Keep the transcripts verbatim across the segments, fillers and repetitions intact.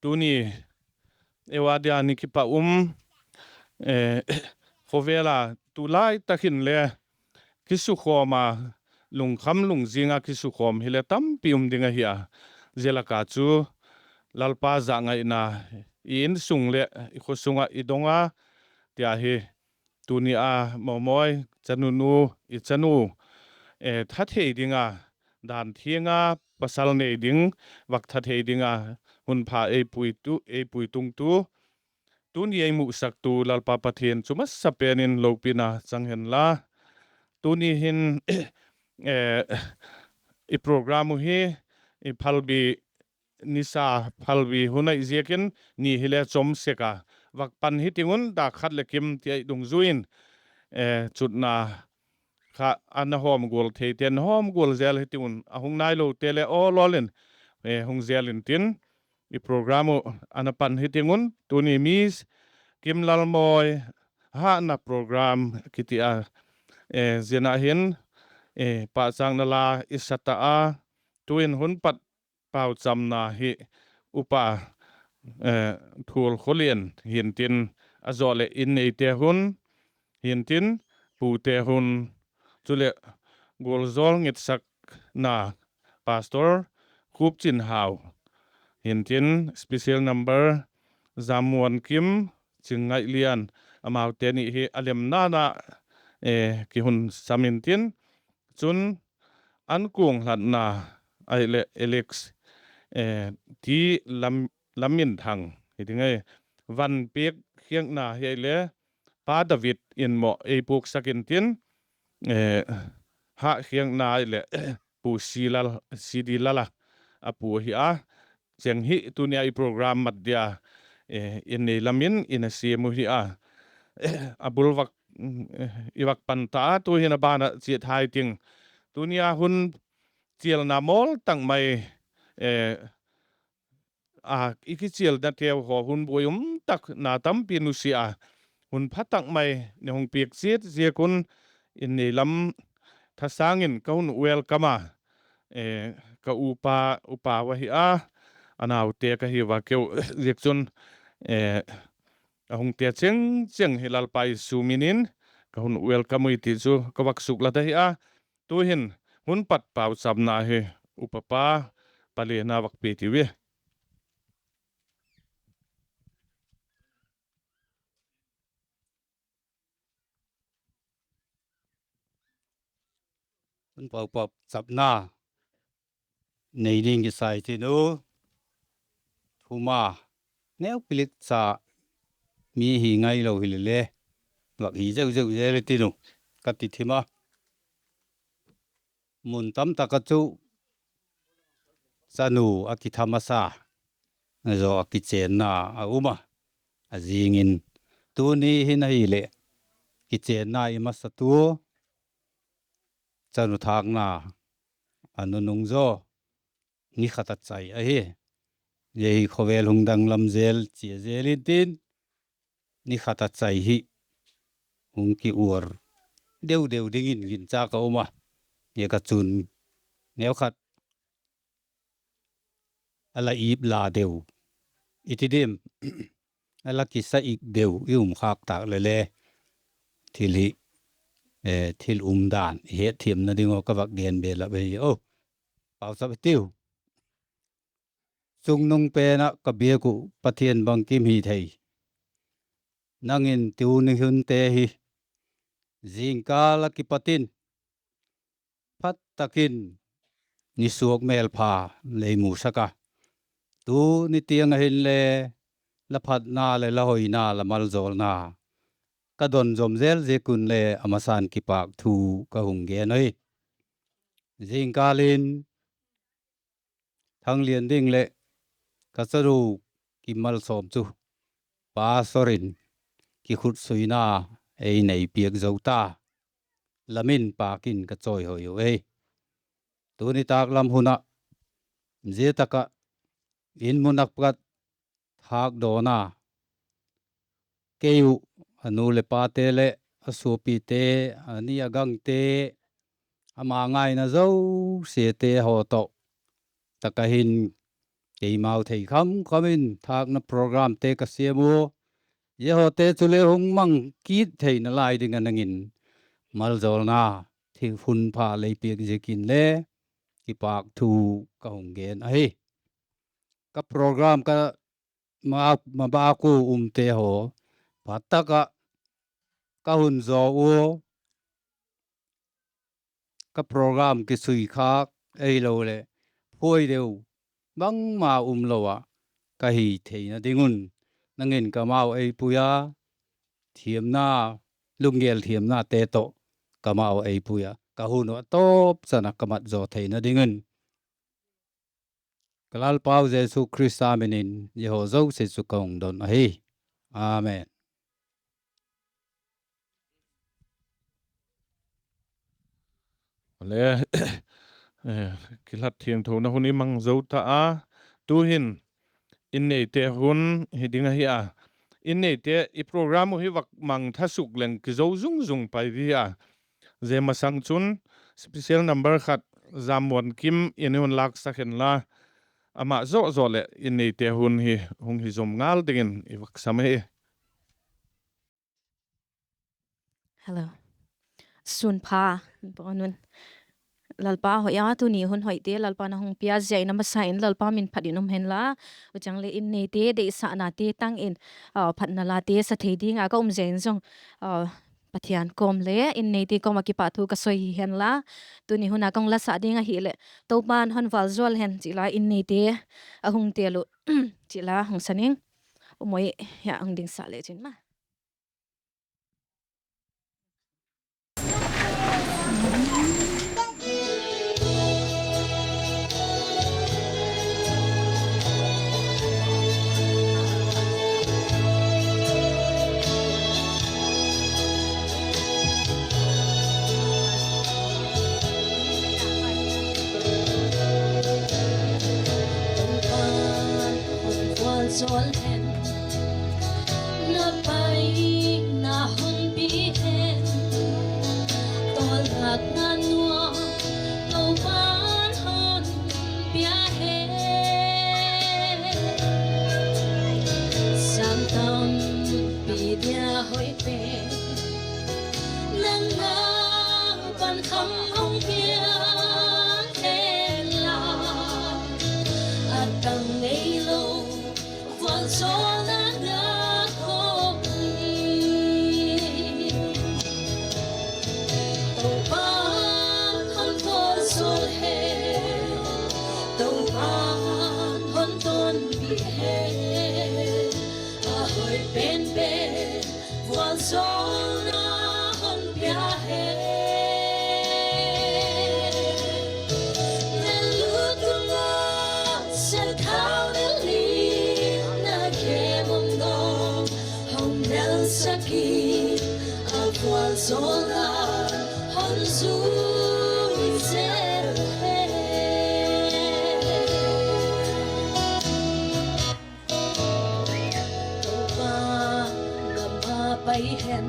tuni eu a dia ni kipak um, khawvel a tulai tak in le kisukhawm a, lungkham lungzing a kisukhawm hile tampi um ding ahi a, zia lak a chu Lalpa zak ngaina i insung leh i khawsung ah i dong a, tia hi tuni a Mawmawi chanunu, i chanu, tha thei ding a, dan thiang a, pasal nei ding, vak tha thei ding a, hun pha ei pui tungtu, tuni ei musaktu Lalpa Pathian chu masapen in lopina chang hen la. Tuni hin i program uh hi phalbi, nisa phalbi hun ahi ziakin ni hile chom sek a, vak pan hi ting un, dak khat leh kim ti ahi dungzui in, chutna kha ana hawm gual theite'n hawm gual zel hi ting un, a hung nailote leh awl awl in hung zel intin, i program uh ana pan hi ting un, tuni Miss Kimlalmawi hâtna program kiti a, zia ah hin pahchâkna la i sa ta a, tu'in hun pat pauchamna hi upa Thualkhawlian hintin, a zaw leh inneite hun hintin, pute hun, chuleh gualzawl ngetsakna Pastor Khupchinhau hintin, special number Zammuankim, Chingngailian, amaute ni hi a lemna ah kihun sam intin, chun an kuang hlatna ahileh Alex, ti Lamminthang hi ding ahi, van piak khiakna hi ahileh Pa David in maw ei puaksak intin, hât khiakna ahileh Pu Sidi Lal a, a pu ahi a, cheng hi tuni a i program mat dia innei lam in i na siam uh hi a, a bul vak, i vak pan ta a, tu'hin a ban ah chiat hai ting, tuni a hun chialna mawl tak mai, a i kichialnateu haw hun buai um tak na tampi nusia a, hun pha tak mai na hung piak chiat ziak un, innei lam thasâng in ka hun welcome a, ka upa, upa uh ahi a, a naute ka hi ua keu ziak chun, a hungte cheng cheng hi Lalpa Jesu min in ka hun welcome ui ti chu ka vak suklat ahi a, tu'hin hun pat pauchamna hi upapa Palena vak pe tiu i. Hun pat pauchapna nei ding kisai tin u, thuma neu pilik cha mi hi ngailo hile le, vak hi zeu zeu zel i tin u, ka ti thim a. Mun tam tak ah chu chanu a kitha masa, zaw a kichênna a um a, a zing in tuni hin ahileh kichênna i masatua chanu thâkna a nunung zaw ni khat a chai ahi. Zia hi khawvel hung danglam zel chia zel intin, ni khat a chai hi hung kiuar deu deu dingin ginchâk a um a, zia ka chun neu khat a la ip la deu i ti dim, a la kisa ik deu i um khâk tâk le le, thil hi, thil umdan i hetthiamna ding uh ka vak gen belap ahi. Pauchap i tiu. Chungnung pen ah ka biak uh Pathian bangkim hi thei, nang in tuni hunte hi zingkâl ah kipat in phat tak in ni suak mêlpha lei musak a, tuni tiang ah hinle la phatna leh la hoina, la maljawlna ka don zom zel ziak un le a masan kipâk thu ka hung gen ahi. Zingkâl in Thanglian ding leh ka chanu Kimmalsawm chu pastor in kikhutsuina ei nei piak zo ta, la min pâk in ka chawihoi uh ei. Tuni tâk lam hun ah zia tak ah in mun ah pat thâkdawn a, kei uh, a nu leh pate leh a suapite, a ni a gangte, ama ngaina zosiate haw tawh tak ah hin Keimau thei kham kham in thâkna programte ka siam ua, ziahaw te chule hung mang kit theina lai ding ah nang in maljawlna thil hun pha lei piak ziakin le kipâk thu ka hung gen ahi. Ka program ka ma, ma bâk ua umte haw pha tak ah ka hun zaw ua, ka program kisuikhâk ahiloleh phuai deu bangma umlo ah ka hi theina ding un, nang in kamau ei pui a, thiamna, lunggel thiamnate tawh kamau ei pui a, ka hun uh a tawp chan ah ka mat zaw theina ding un, ka Lalpau Jesu Khrista min in ziahaw zosia chu ka hung don ahi. Amen. Le, kilhat thiangthona hun i mang zo ta a, tu'hin inneite hun hi ding ahi a, inneite i program uh hi vak mang thasuk leng kizo zung zung pai di a, zia masang chun special number khat Zammuankim in i hun lâksak hen la, ama zawh zawh leh inneite hun hi hung hi zom ngal dingin i vak sam ahi. Hello. Sun pha, Lalpa hoi a, tuni hun hoite Lalpa'n a hung pia ziak in a masa in Lalpa min phat in um hen la, u chang leh inneite deihsaknate tang in, phatna late sa thei ding ah ka um ziak in zong, Pathian kawm le inneite kawm ah kipakthu ka sawi hi hen la, tuni hun a ka hung lasak ding ahileh, Toupa'n hon vualzawl hen chih la inneite a hung tel uh, chih la hung sa ning, u moi, hia hung dingsak le chin ma. Toupa'n hon vualzawl hen, na paina hon pi hen, tawlnatna nuam Toupa'n hon pia hen, sâng tampi dia hoi pen, nang a pan kham hung pia hen la, a tang neilo vualzawlna na khawk hi. Toupa'n hon vualzawl hen, Toupa'n hon tonpi hen, a hoi pen pen vualzawlna hon pia hen. Nêl lut tung ah sathau dil in na khe mong dong hong nêlsak in, a vualzawlna hon zui zel hen. Toupa, na ma pai hen,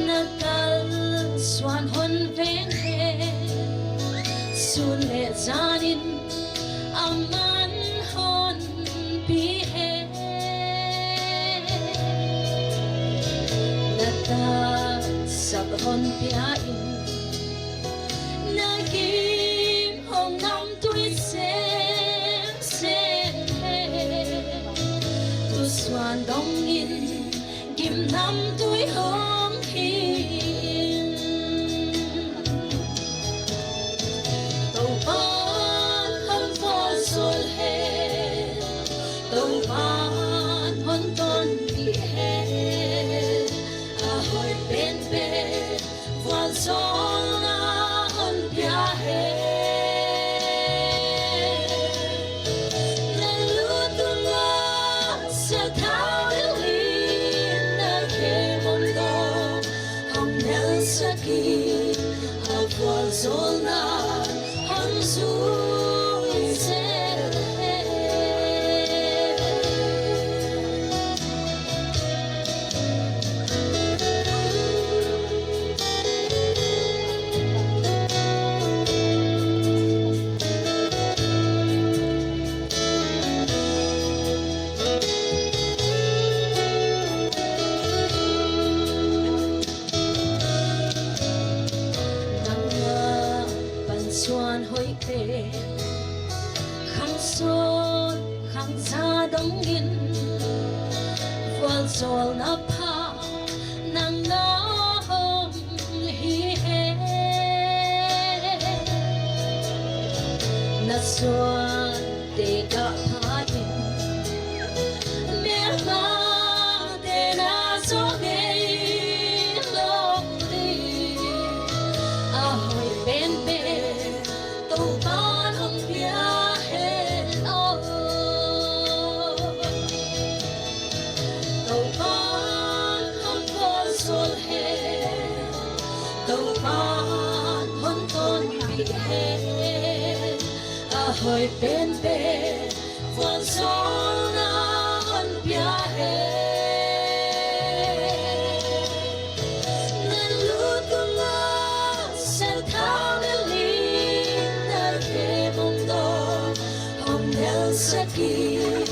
na kalsuan hon veng hen, sun leh jan in a man hon pi hen, na taksa hon pia in, na gim hong namtui sem sem hen, tu suan dong in gim namtui hong hi in. Toupa'n hon vualzawl hen, Toupa'n hon tonpi hen, a hoi pen pen vualzawlna hon pia hen. Nêl lut tung ah sathau dil in na khe mong dong Suante ka pha in, mêlmate na zo ngei lo ding, a hoi pen pen Toupa'n hung pia hen aw. Toupa'n hung vualzawl hen, Toupa'n hung tonpi hen, a hoi pen pen vualzawlna hung pia hen. Nang lu tung ah sel thau leh lim, na khe mong daw hung nelsak in,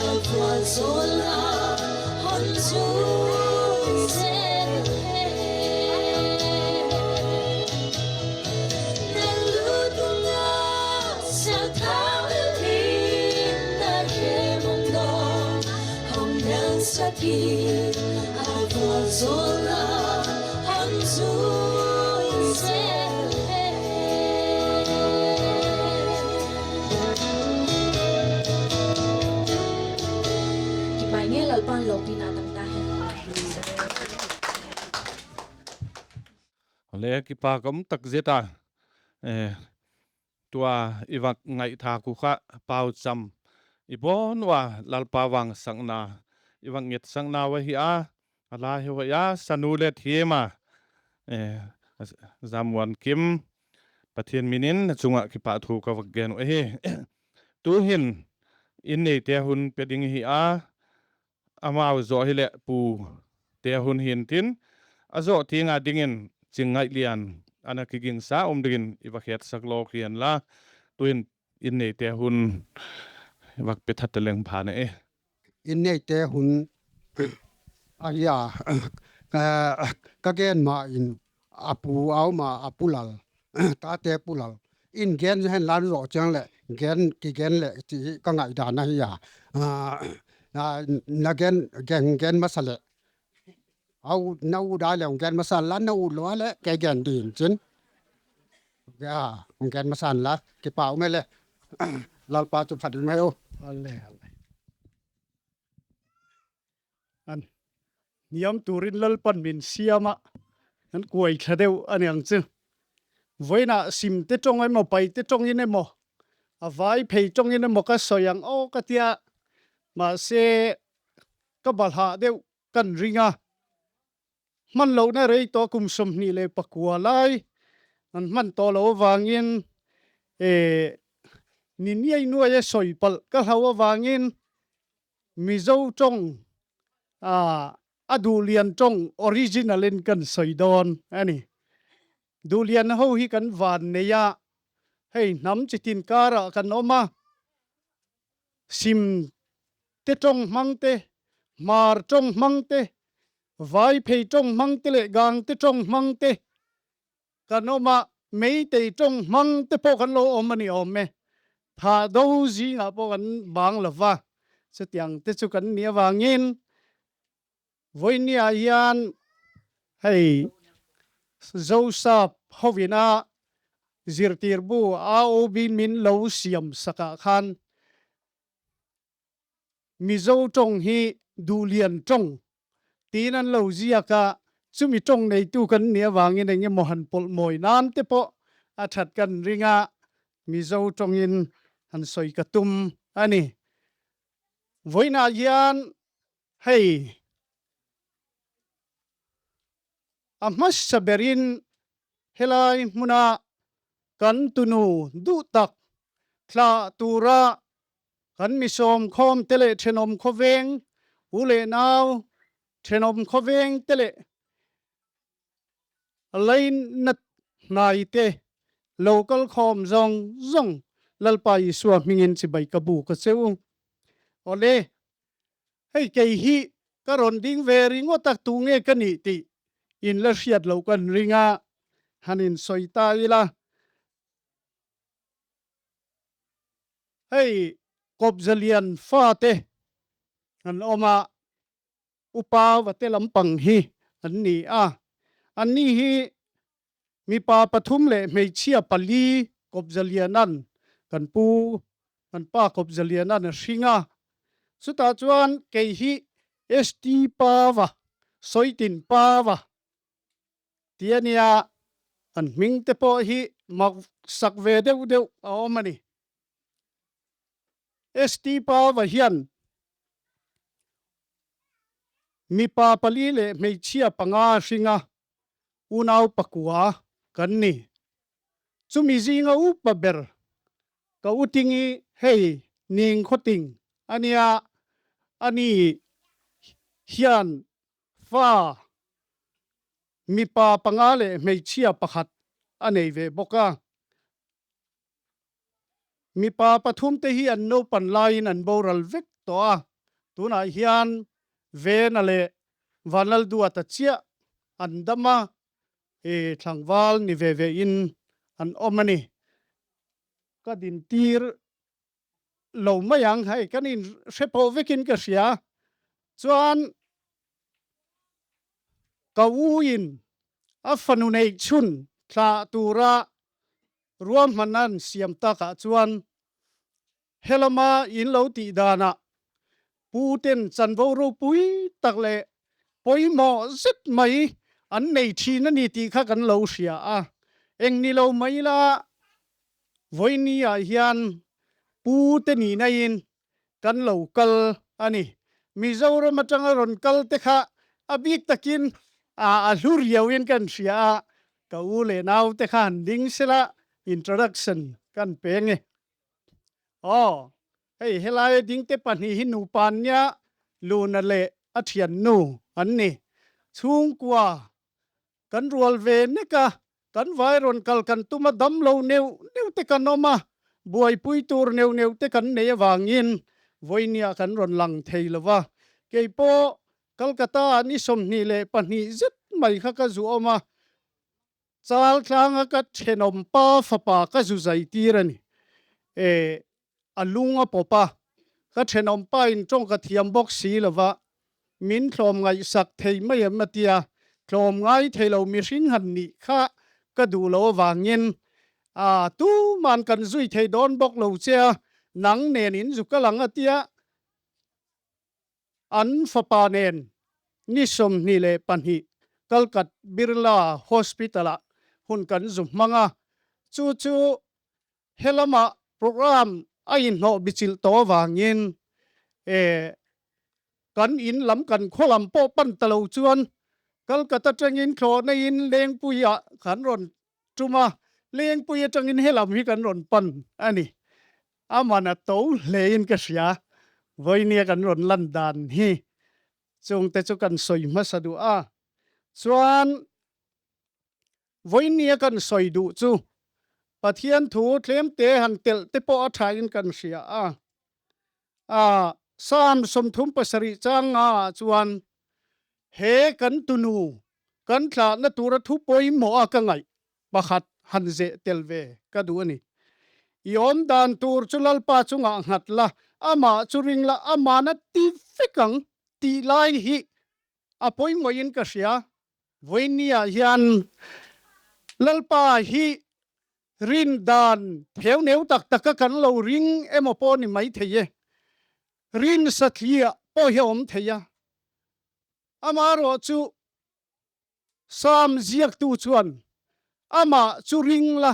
a vualzawlna hung zui zel hen. Nang lu tung ah sel thau leh lim, na khe mong daw hung nelsak in, a vualzawlna hung zui zel hen. Kipak nge, Lalpa'n lopina dang ta hen. Le kipak um tak zet a, tua i vak ngaithâk uh kha paucham i bawn ua Lalpa vangsakna i vak ngetsaknau ahi a, a la hi hoi a sanu le thiam a, Zammuankim, Pathian min in a chung ah kipahthu ka vak gen uh ahi. Tu'hin inneite hun pe ding hi a, amau zaw hileh pute hun hi'ntin, a zaw tiang a dingin Chingngailian a na kigingsa um dingin i va hetsak lawk hianla, tu'hin inneite hun vak pe that ta leng pha na e. Inneite hun ahi a, ka gen ma in, a pu a um a, a pu Lal, tate pu Lal in gen hen la, zaw chiang leh gen, kigen leh ti ka ngaidan ahi a. Na gen, gen, gen masa leh, na ut dai leh hung gen masa inla, na ut lo a leh kei gen ding chin, hung gen masa inla, kipak um e le. Lalpa chu phat in mai u. Niam turin Lalpa'n min siam ah, an kuai thla deu a niang chu. Voina simte tawng emaw, paite tawng in emaw, a Vaiphei tawng in emaw ka soi ang aw ka tia, mase ka balha deu kan ring a. Hmanlona rei tawh kum sawmni le pakua lai an hman tawh lo vangin, ni niai nuai a soi pal ka hlau a vangin, Mizo tawng, a, a Dulian tawng original in kan soi dawn a ni. Dulian ho hi kan vannei a, hei hnam chitin kâr ah kan um a, simte tawng hmangte, Hmar tawng hmangte, Vaiphei tawng hmangte leh Gangte tawng hmangte kan um ah, Meitei tawng hmangte pawh kan lo um a ni awm e. Thado zing ah pawh kan bang lo va, chutiangte chu kan ni avangin, voi ni a hian hei Zosap ho in a zirtirbu a OB min lo siamsak ah khan, Mizo tawng hi Dulian tawng tiin an lo ziak a, chumi tawng neitu kan ni avangin eng emaw han pawlmawi nante pawh a that kan ring a, Mizo tawng in han soi ka tum a ni. Voina hian hei a hmasa ber in helai hmuna kan tunu duh tak thlah tura kan mi sawmkhawmte leh ṭhenawm khawveng, u leh nau ṭhenawm khawvengte leh a lainat hnaite lo kalkhawm zawng zawng Lalpa Isua hmingin chibai ka bûk a che u. Awle, hei kei hi ka rawn ding ve ringawt a, tu nge ka nih tih in la hriat loh kan ring a, han insawi ta ila. Hei, Kawpzalian fate an awm a, upa vate lampang hi an ni a. Anni hi mipa pathum leh hmeichhia pali, Kawpzalian an kan pu, kan pa Khopzalian a na hring a. Chutah chuan kei hi S T pau a, Soitin pau a, ti a nia, an hmingte pawh hi maksak ve deuh deuh a awm a ni. S T pau a hian mipa pali leh hmeichhia panga hring a, unau pakua kan ni. Chumi zinga upa ber ka u Tingi hei, Ningkhawting a nia, ani hian fa mipa panga leh hmeichhia pakhat a nei ve bawk a. Mipa pathumte hi an naupan laiin an boral vek tawh a, tunah hian Vena leh Vanlalduata chiah an dam a, e, thlangval ni ve ve in an awm a ni. Ka dintir lo mai ang, hei, kan inhre pawh vekin ka hria. Chuan ka u in a fanu neih chhun thlah tura ruahman an siam takah chuan, helama in lo tih dan ah puten chanvo ropui tak leh poimaw zet mai an nei ṭhin a ni tih kha kan lo hria a. Eng ni lo mai la, vaini ah hian pute nina in kan lo kal a ni. Mizoram aṭanga rawn kal te kha a bik takin, a, a hlu riau in kan hria a, ka u leh naute kha han ding sela, introduction kan peng e. Aw, hei, helai dingte pahnih hi nupa nia, Luna leh a ṭhiannu an ni. Chhungkua kan rual ve nek a, kan vai rawn kal kan tum a, damlo neu neute kan awm a, buaipui tur neu neute kan nei avangin vawinia kan rawn lang thei lo va. Kei pawh Kolkata ni sawmhnih leh pahnih zet mai kha ka zu awm a, Chaltlanga ka ṭhenawmpa fapa ka zu zai tir a ni. E, a lung a pawp a, ka ṭhenawmpa in ṭawng ka thiam bawk si lo va, min tlawm ngaihsak thei mai em a tia, tlawm ngai thei lo mihring han nih kha ka duh lo avangin, a, tuman kan zui thei dawn bawk lo che a, nang nen in zu kal ang a tia, an fapa nen ni sawmhnih leh pahnih Kalkat Birla Hospital ah hun kan zu hmang a, chu chu helama program a inhnawh bichilh tawh avangin, e, kan in lam kan khaw lam pawh pan ta lo chuan Kolkata aṭangin thlawhna in Lengpui ah kan rawn tum a, Lengpui aṭangin helam hi kan rawn pan a ni. Aman a to hle in ka hria, vawinia kan rawn lan dan hi. Chungte chu kan sawi hmasa duh a. Chuan vawinia kan sawi duh chu Pathian thu tlemte han telh te pawh a ṭha in kan hria a. A, Sam sawmthum pasarih chang nga ah chuan, he kan tunu, kan thlahna tura thu pawimawh a ka ngaih pakhat han zeh tel ve ka duh a ni. I awm dan tur chu Lalpa chungah nghat la, amah chu ring la, aman a ti vek ang tih lai hi a pawimawh in ka hria. Vawinia hian Lalpa hi rin dan theu neu tak taka kan lo ring emaw pawh ni mai thei e. Rin satliah pawh hi a awm thei a. Amarawh chu Sam ziaktu chuan, amah chu ring la,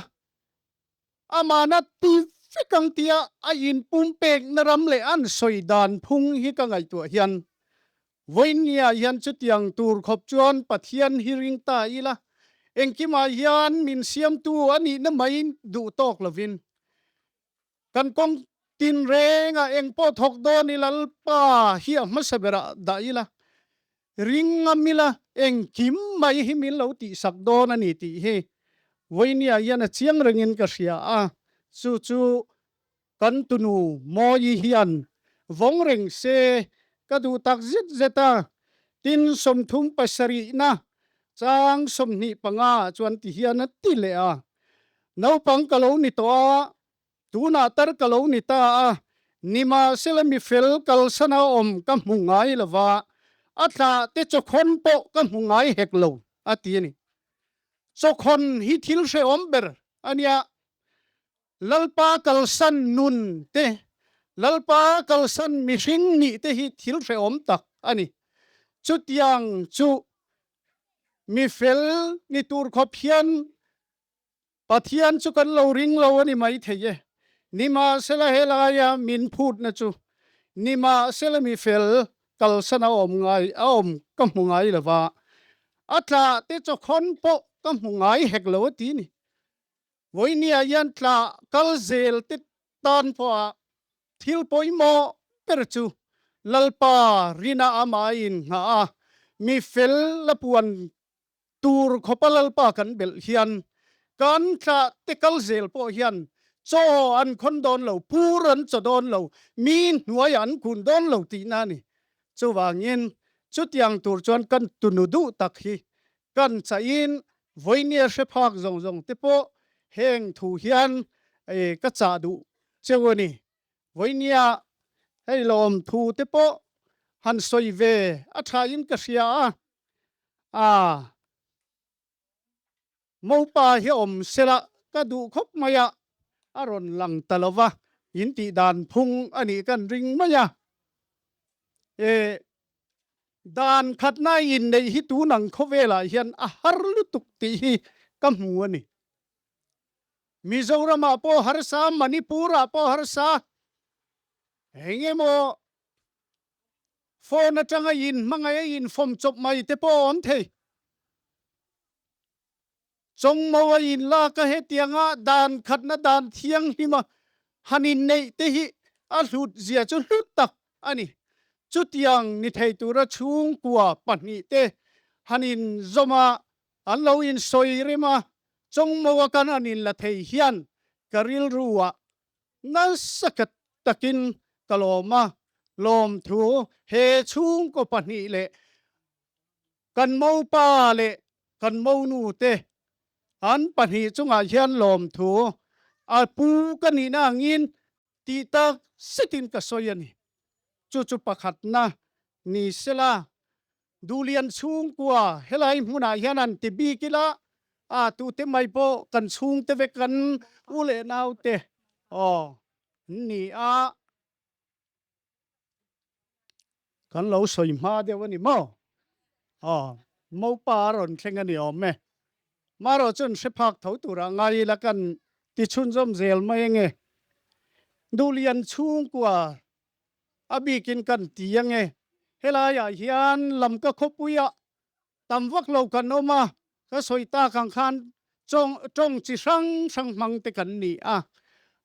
aman a ti vek ang tia a inpumpêkna ram leh an sawi dan phung hi ka ngaihtuah hian, vawinia hian chutiang tur khawp chuan Pathian hi ring ta ila, engkimah hian min siamtu a nihna mai duh tawk lovin, kan kawng tin rengah engpawh thawk dawn i Lalpa hi a hmasa berah dah ila, ring ngam ila, engkim mai hi min lo tihsak dawn a ni tih hi vawinia hian a chiang rengin ka hria a. Chu chu kan tunu Mawi hian vawng reng se ka duh tak zet zet a. Tin, sawmthum pasarihna chang sawmhnih panga chuan ti hian a ti leh a, naupang ka lo ni tawh a, tunah tar ka lo ni ta a, nimahsela mi fel kalsana awm ka hmu ngai lova, a thlahte chawkhawn pawh ka hmu ngai hek lo, a ti a ni. Chawkhawn hi thil hreawm ber a nia. Lalpa kalsan nunte, Lalpa kalsan mihring nihte hi thil hre um tak a ni. Chutiang chu mi fel ni tur khop hian Pathian chu kan lo ring lo a ni mai thei e. Nimasalah helai a min phûtna chu, nimasalah mi fel kalsan a um ngai, a um ka hmu ngai lo va. A tlate chawkhon pawh ka hmu ngai hek lo a ti ni. Voinia hian tla kal zelte tan pawh a thil poimaw ber chu Lalpa rin a ama in ngha a, mi fel la puan tur khop a Lalpa kan belh hian, kan tlate kal zel pawh hian chaw an khon dawn lo, pur an chaw dawn lo, mi hnuai ah an kun dawn lo tihna ni. Chuvangin, chutiang tur chuan kan tunu duh tak hi kan chah in, voinia hre phak zawng zawngte pawh heng thu hian, eh, ka chah duh cheu a ni. Voinia hei lawmthute pawh han sawi ve a ṭha in ka hria a. A, mopa hi awm sela ka duh khawp mai a, a rawn lang ta lo va, in tih dan phung a nih kan ring mai a. E, dan khatna inneih hi tun ang khawvelah hian a har lutuk tih hi ka hmu a ni. Mizoram ah pawh harsa, Manipur ah pawh harsa, eng emaw phone aṭanga inhmangai a, infawm chawp mai te pawh a awm thei. Chawngmo a inlak a, hetiang a dan khatna dan thianghlima han inneih te hi a hlut zia chu hlut tak a ni. Chutiang ni thei tura chhungkua pahnihte han inzawm a, an lo insawi rem a, chawngmo a kan han inla thei hian ka rilru ah nasa kat takin ka lawm a, lawmthu he chhungkaw pahnih leh kan mopa leh kan monute, an pahnih chungah hian lawmthu a pu ka nihna angin tih tak setin ka sawi a ni. Chu chu pakhatna ni sela, Duhlian chhungkua helai hmunah hian an ti bik ila, a tute mai pawh kan chhungte vek kan u leh naute aw, ni a, kan lo sawi hma deuh a ni maw? Aw, mopa a rawn thleng a ni awm e. Marawh chun hre phak tho turah ngai ila kan ti chhunzawm zel mai ang e. Duhlian chhungkua a bikin kan ti ang e. Helaiah hian Lamka khawpui ah tam vak lo kan awm a, ka sawi tak ang khan ṭawng, ṭawng chi hrang hrang hmang te kan ni a.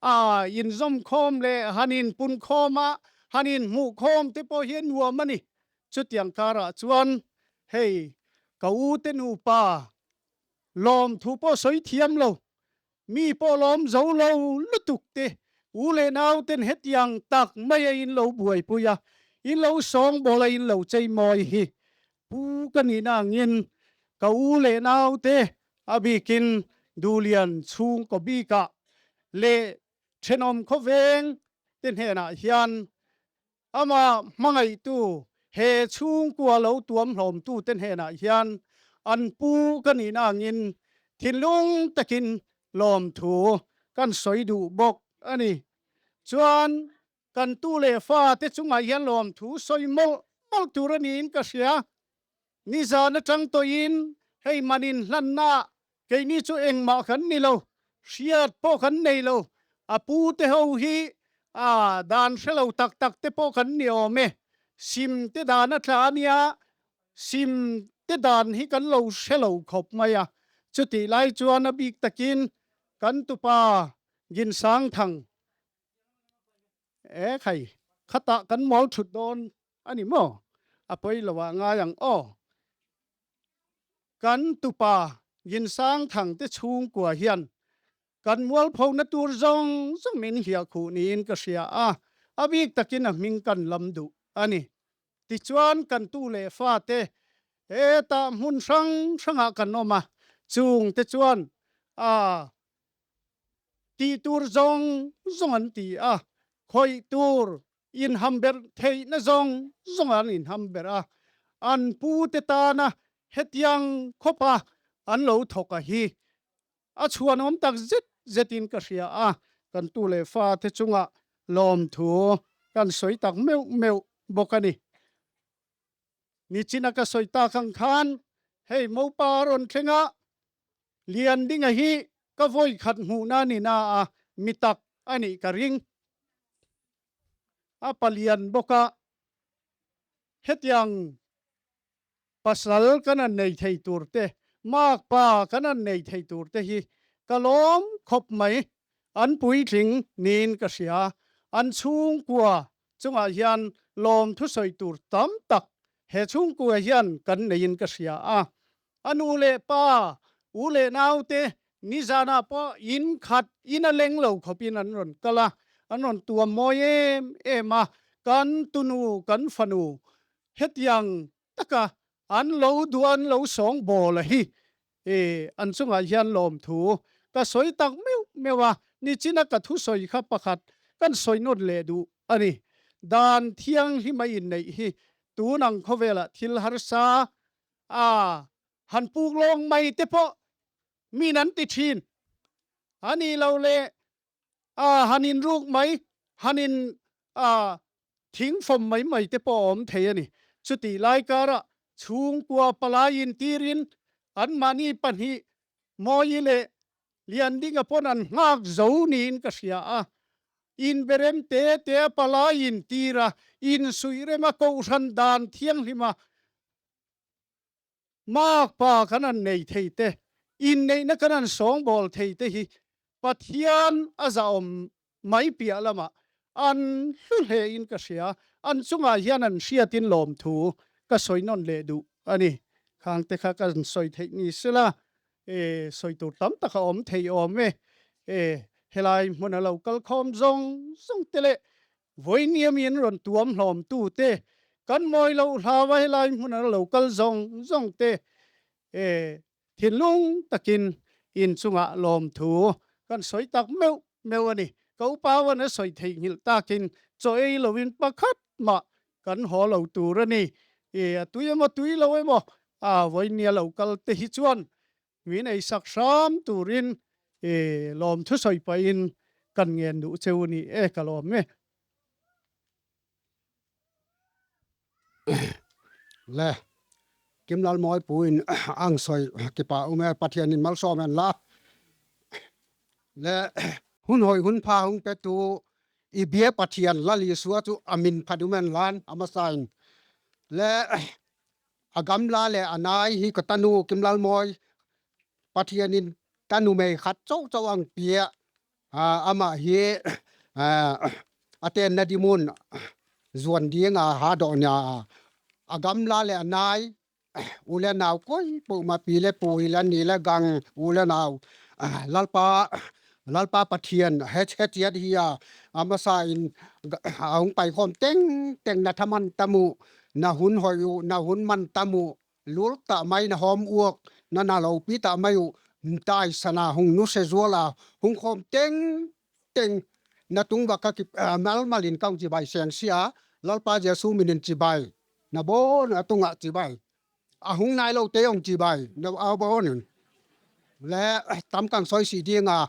A, inzawm khawm leh han inpun khawm a, han inhmuh khawm te pawh hi a nuam a ni. Chutiang karah chuan hei ka u te nupa lawmthu pawh sawi thiam lo, mi pawh lawm zo lo lutuk te, u leh nau ten hetiang tak mai a in lo buaipui a, in lo sawngbawl a, in lo cheimawi hi pu ka nihna angin ka u leh naute a bikin Duhlian chhungkaw bikah leh ṭhenawm khawveng te hnenah hian ama hmangaihtu, he chhungkua lo tuam hlawmtute hnenah hian an pu ka nihna angin thinlung takin lawmthu kan sawi duh bawk a ni. Chuan kan tu leh fate chungah hian lawmthu sawi mawlh mawlh tur a niin ka hria. Nizan aṭang tawhin hei man inhlanna, keini chu engmah kan ni lo, hriat pawh kan nei lo, a pute ho hi, a, dan hre lo tak tak te pawh kan ni awm e. Sim te dan a tla a nia, sim te dan hi kan lo hre lo khawp mai a. Chutih lai chuan a bik takin kan tupa Ginsangthang, e khai, khatah kan mual thut dawn a ni maw? A poi lo ah ngai ang aw. Kan tupa Ginsangthang te chhungkua hian kan mualphona tur zawng zawng min hliah khuh niin ka hria a, a bik takin a hming kan lam duh a ni. Tichuan kan tu leh fate, hetah hmun hrang hrangah kan awm a, chungte chuan, a, tih tur zawng zawng an ti a, khawih tur inhamber theihna zawng zawng an inhamber a, an pute tana hetiang khawpa an lo thawk a hi a chhuanawm tak zet zetin ka hria a. kan tu leh fate chung ah lawmthu kan soi tak meu meu bawk a ni. Nichin a ka soi tak ang khan, hei mopa rawn thleng ah, lian ding ahi, ka voi khat hmuhna ni na a, mi tak a nih ka ring. A palian bawk ah, hetiang pasal kan an nei thei turte, makpa kan an nei thei turte hi ka lawm khop mai. An puitling niin ka hria, an chhungkua chung ah hian lawmthu soi tur tam tak he chhungkua hian kan nei in ka hria a. A nu leh pa, u leh naute, nizan ah pawh in khat in a leng lo khawp in an rawn kal a, an rawn tuam mawi em em a, kan tunu, kan fanu, hetiang tak a an lo duh, an lo sawngbawl ahi. An chung ah hian lawmthu ka soi tak meu meu a, nichin a ka thusawi kha pakhat kan soi nawn leh duh a ni. Dan thianghlim a inneih hi tun ang khawvel ah thil harsa a han pûk lawng maite pawh min an ti ṭhin, a ni lo leh, a han inruk mai, han in, a, thing fawm mai maite pawh a awm thei a ni. Chuti lai kâr ah chhungkua palai intir in, anmahni pahni mawi leh lian ding ah pawn an nghâk zo niin ka hria a. Inberemte te a palai intir a, insuirem a, kohhran dan thianghlim a, makpa kan an nei theite, inneihna kan an sawngbawl theite hi Pathian a zahawm mai piah lam ah an hlu hle in ka hria. An chung ah hian an hriat in lawmthu ka soi nawn leh duh a ni. Khangte kha kan soi theih ni sela, soi tur tam tak a awm thei awm e. Helai hmun a lo kal khawm zawng zawngte leh vawinia min rawn tuam hlawmtute, kan mawi lo hlau a helai hmun a lo kal zawng zawngte, thinlung takin in chung ah lawmthu kan soi tak meu meu a ni. Ka upa van a soi thei nghilh takin chaw ei lo in pakhat mah kan haw lo tur a ni. A tui emaw tui lo emaw, a vawinia lo kalte hi chuan min ei sak hram turin lawmthu soi pah in kan ngen duh cheu a ni e, ka lawm e. Le, Kimlalmawi pu in ang soi kipak um e, Pathian in malsawm hen la. Le, hun hoi hun pha hung petu i bia Pathian Lal Isua chu a min phat um hen la, a masa in. Le, a gamla leh a nai hi ka tanu Kimlalmawi, Pathian in tanumei khat chauh chauh ang pia, amah hi a tenna dimun zuan ding a ha dawh nia, a gamla leh a nai, u le nau koi po ma, pi le pu hi la, ni le gang, u le nau, Lalpa, Lalpa Pathian he, he chiat hi a, a masa in a hung paikhawm teng teng na tha man tam uh, na hun hoi uh, na hun man tam uh, lul tah mai na hawm uak, na na lopi tah mai uh, taisan a hung nuse zual a, hung khawm teng teng na tung va ka ki, mal mal in ka hung chibai seng sia, Lalpa Jesu min in chibai, na bawn a tung ah chibai, a hung nai lote hung chibai, na a bawn in. Le, tam kang soi si ding a,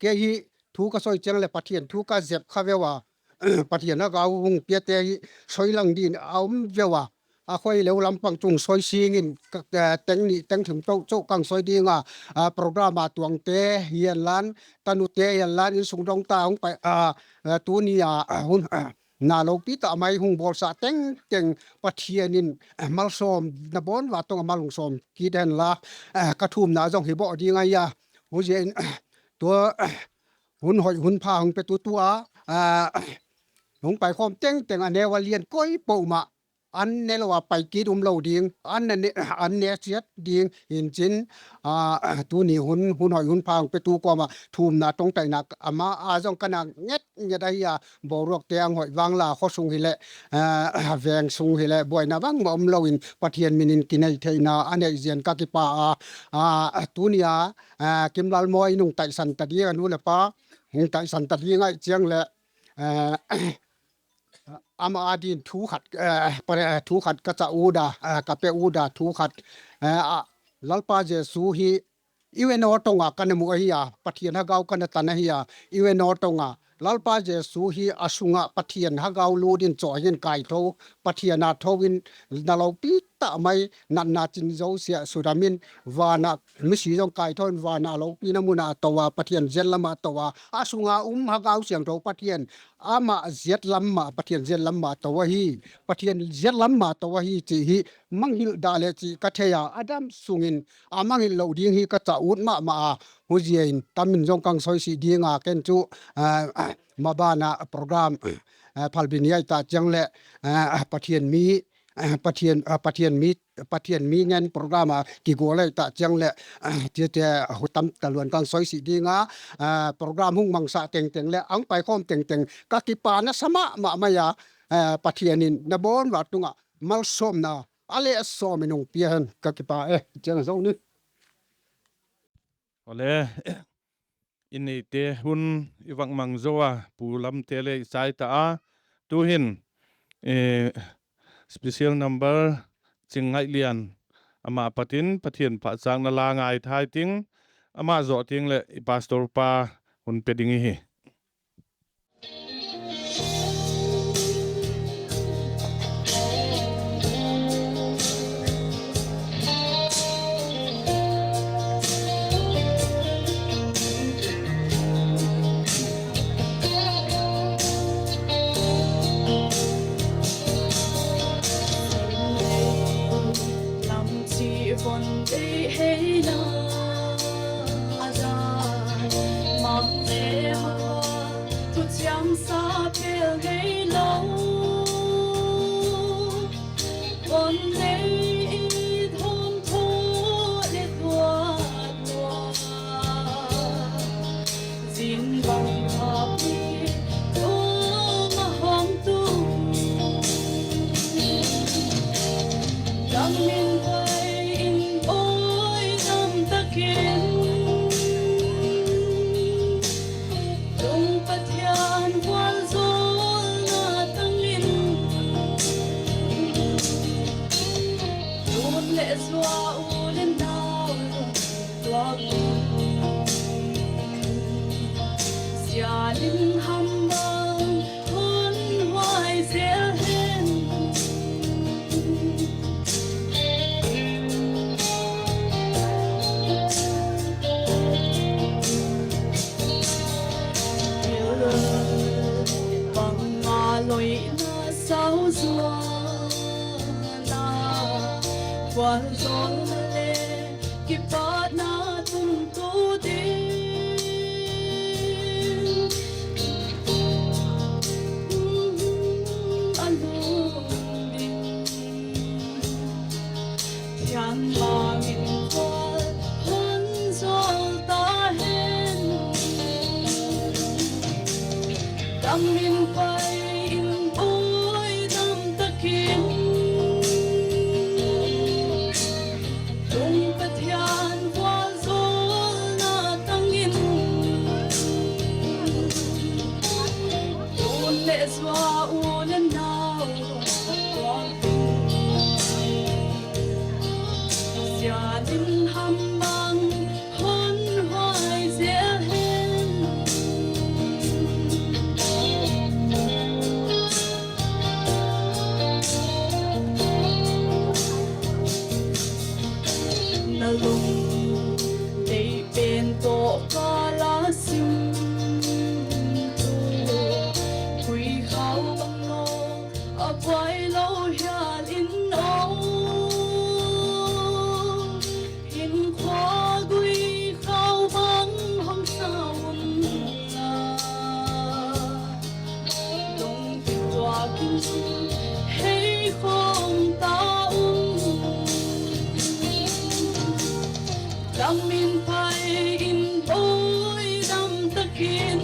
kei hi thu ka soi chiang leh Pathian thu ka zep kha veu a, Pathian a gau hung piate hi soi lang din a um veu a, a khoi leu lampang chung soi sing in, teng ni teng thum chauh chauh kang soi ding a, program a tuangte hian lan, tanute hian lan, insung dawng ta hung pai, tuni a hun na lopi tah mai hung bawlsa teng teng Pathian in malsawm na bawn va tawng a mal hung sawm kit hen la, ka thumna zawng hi bawh ding ahi a, huzia in tua hun hoi hun pha hung petu tu a hung paikhawm teng teng a neu a lian koi po mah, an ne lo a pai kit um lo ding, an ne chiat ding hin chin, tuni hun, hun hoi hun pha hung petu kawm ah thumna tawngtaina ama a zawng ka na nget nget ahi a, boruakte ang hoi vang la, khaw sung hileh, veng sung hileh buaina bangmah um lo in Pathian min in kinei theina a neih zian ka kipak a, tuni a Kimlalmawi in hung taisan ta ding, a nu le pa hung taisan ta ding ahi chiang leh, ama a din thu khat, thu khat ka chah ut a, ka pe ut a, thu khat, Lalpa Jesu hi U N O tong ah ka na mu ahi a, Pathian Hagau ka na tan ahi a, U N O tong ah Lalpa Jesu hi a sung ah Pathian Hagau lut in chawi in kaitho, Pathian a tho in, na lopi tak mai, natna chin zosia sudam in, van ah misi zong kaitho in van ah lopina mun ah to a, Pathian zet lam ah to a, a sung a um Hagau Siangtho Pathian, ama zet lam ah, Pathian zet lam ah to ahi, Pathian zet lam ah to ahi chi hi manghil da leh chi ka thei a, a dam sung in a manghil lo ding hi ka cha ut ma ma a, huzia in tam in zong ka hung sawisik ding a, ken chu, maban a program, phalbi ni ahi ta chiang leh, Pathian mi, Pathian, Pathian mi, Pathian mi ngen program a kigual ahi ta chiang leh, tiate hu tam taluan ka hung sawisik ding a, program hung mangsa tengteng leh a hung paikhawm tengteng ka kipa nasa ma ma mai a, Pathian in na bawn va tung ah malsawmna a leh a sawm in hung pia hen ka kipa e, chiang zo ni. Awle, i neite hun i vak mang zo a, pu Lamte le i chai ta a, tu'hin special number Chingngaihlian, ama pat in Pathian phatchâkna la ngai thei ting, ama zaw tiang leh i pastor pa hun pe ding ihi. Lam chi von dei hei la, a dan mang le haw, thuchiam sa pel nei lo. Von dei i thawm thaw le tua tua, zin bang a pi tua ma hawm tu. Dam in pai in awi dam tak in, tung Pathian vualzawlna tang in, tun leh zua u le nau tuak, zia lim ham bang hun huai zel hen. Bangma loina sau zuana, vualzawlna le kipâkna tung tu ding, a lum ding. Thiangtho in vual hun zawl ta hen. Dam in pai in awi dam tak in, tung Pathian vualzawlna tang in, tun leh zua u le nau tuak ding, zia lim ham bang hun huai zel hen. Na lung dei pen tawh ka la sim tu, gui khau bang lo a buai lo hial in aw, hinkhua gui khau bang hong sa un la, dong kituak in hei khawm ta un. Dam in pai in awi dam tak in,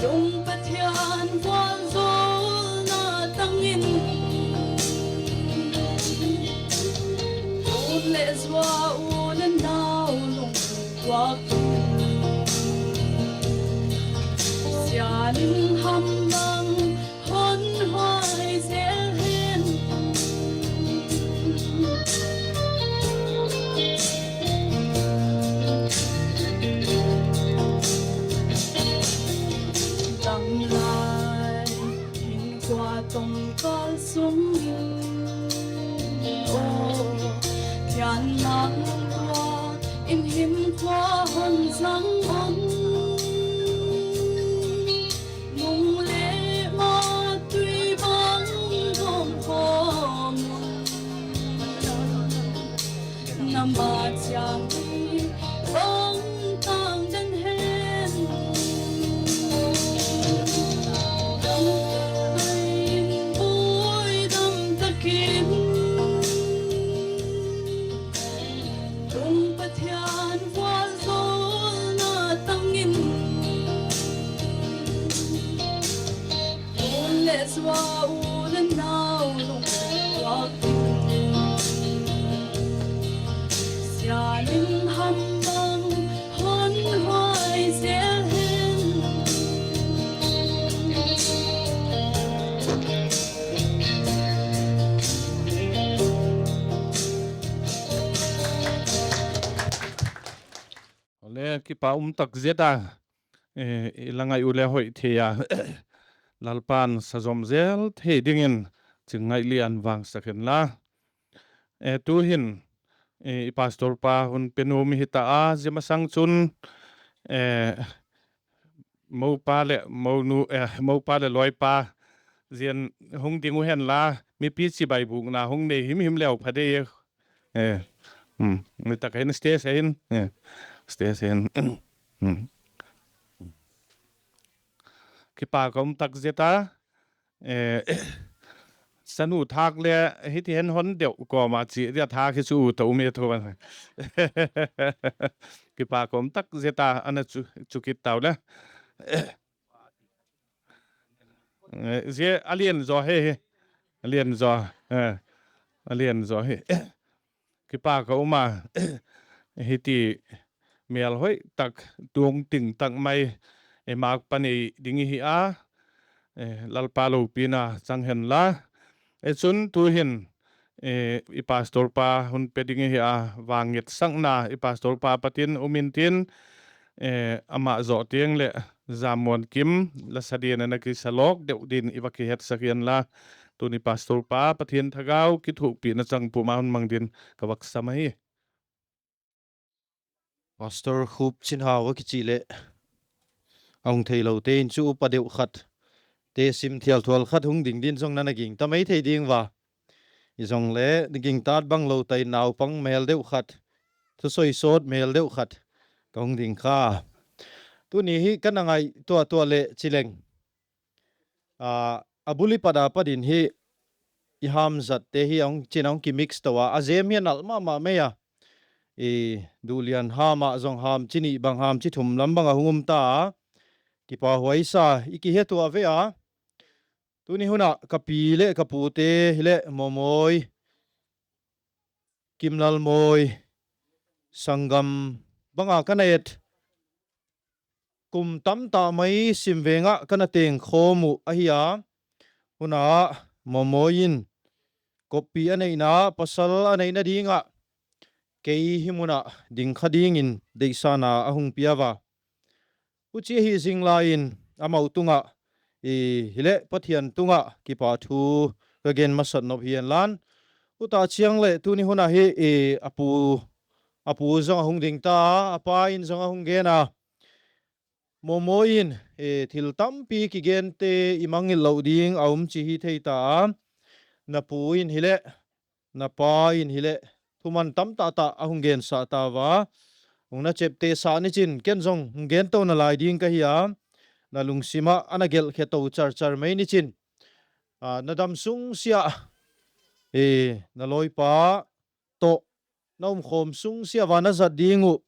tung Pathian vualzawlna tang in, tun leh zua u le nau lungtuak, zia lim ham bang hun huai zel hen. Ama chiang hi bang tang den hen, dang in buai dam tak in, tung Pathian vualzawlna tang in, u le zua, u le nau lungtuak in, sianin ham bang hon huai zel hen. Awle, kipak um tak zet a, i la ngai u le hoi thei a, Lalpa'n sa zom zel thei dingin Chingngailian vangsak hen la. Tu'hin i pastor pa hun pe nuam hi ta a, zia masang chun mopa leh monu, mopa leh lawipa zia hung ding u hen la, mipi chibai bûkna hung nei himhim leu pha dei. Ni tak hin stage hin, stage hin. Kipak a um tak zet a, chanu thâk le hiti hen hon deu kawm a chia dia thâk hi chu u ta um e thu a. Kipak a um tak zet a, ana chu kit tau le. Zia a lian zaw hi, a lian zaw, a lian zaw hi. Kipak a um a, hiti mêlhoi tak, tuang ting tak mai, i mâk pa nei ding i hi a, Lalpa lopina chang hen la. Chun tu'hin i pastor pa hun pe ding i hi a, vangetsakna i pastor pa pat in um intin, ama zaw tiang leh Zammuankim la sa din a, na kisa lawk deu din i va kihetsak inla, tuni pastor pa Pathian thagau kithuapina chang pum a hun mang din ka vak sam ahi. Pastor Khupchinhau a kichih leh a hung theilote in chu upa deu khat, te sim thial thual khat hung ding din zong na na gingta mai thei ding ua. I zong le na gingtat bang lo tai, naupang mêl deu khat, thusoi sawt mêl deu khat ka hung ding kha. Tuni hi ka na ngaitua tua leh chi leng, a bul i pat a pat in hi i hamzatte hi a hung chin a hung kimix to a, a zem hi a nal ma ma mai a. Duhlian ham ah zong ham chi nih bang, ham chi thum lam bang a hung um ta a, kipahhuai sa i kihetua ve a. Tuni hun ah ka pi leh ka pute hileh Mamawi, Kimlalmawi, sanggam bang a ka na et, kum tam tak mai sim veng ah ka na tengkhawm uh ahi a. Hun ah Mamawi in koppi a neina, pasal a neina ding ah kei hi mun ah ding kha dingin deihsakna a hung pia ua. Huchia hi zing lai in amau tung ah hileh Pathian tung ah kipahthu ka gen masat nop hi inla, u ta chiang leh tuni hun ah hi a pu zong a hung ding ta a, a pa in zong a hung gen a. Mamawi in thil tampi kigente i mangngilh lo ding a um chi hi thei ta a, na pu in hileh na pa in hileh thuman tam tak tak a hung gensak ta ua. Hung na cheptesa nichin ken zong hung gen tona lai ding ka hi a, na lungsim ah a na gelhkhe to char char mai nichin, na dam sung sia na lawipa tawh na umkhawm sung sia ua na zat ding uh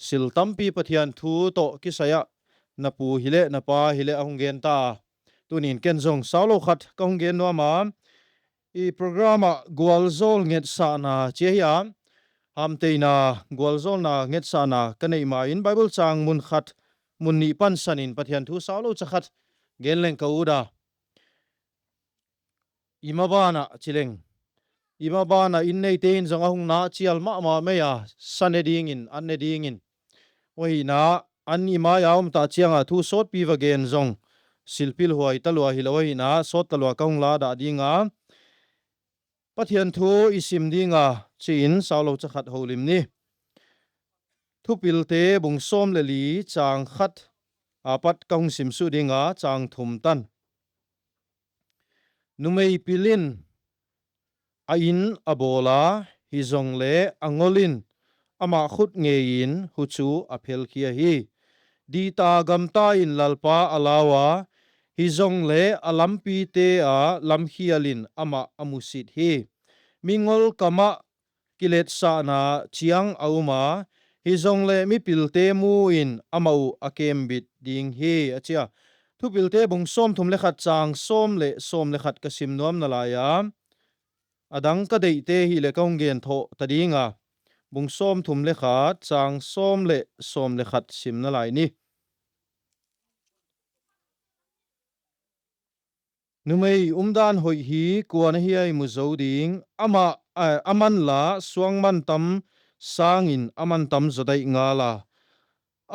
sil tampi Pathian thu tawh kisai ah na pu hileh na pa hileh a hung gen ta. Tunin ken zong saulo khat ka hung gen nuam a, i program ah gualzawl ngetsakna chi ahi a, hamteina gualzawlna ngetsakna ka neih ma in Bible chang mun khat, mun nih pansan in Pathian thu saulo cha khat gen leng ka ut a. I maban ah chi leng, i maban ah in neite in zong a hung na chial ma ma mai a, sa ne dingin, an ne dingin. Ahina, an i mai a um ta chiang a thu sawtpi va gen zong silpil huai talua hilo ahina, sawt talua ka hung la dah ding a. Pathian thu i sim ding a, chi in saulo cha khat holim ni. Thupilte bung sawm leh li, chang khat a pat ka hung sim suk ding a, chang thum tan. Numei pil in a in a bawl a, hizongle a ngol in ama khut ngei in hu chu a phelkhia hi. Dita gamta in Lalpa a lau a, hijongle a lampite a lamkhial in amah a musit hi. Mingol kam ah kiletsahna chiang a um a, hijongle mipilte mu in amau a kembit ding hi, a chi a. Thupilte bung sawmthum le khat chang sawm leh sawm le khat ka sim nuam nalai a, a dang ka deihte hileh ka hung gen tho ta ding a. Bung sawmthum le khat chang sawm leh sawm le khat sim nalai ni. Numei umdan hoi hi kua'n ahi a i mu zo ding? Ama, a, a man la suang man tam sâng in a man tam zaw dai ngal a.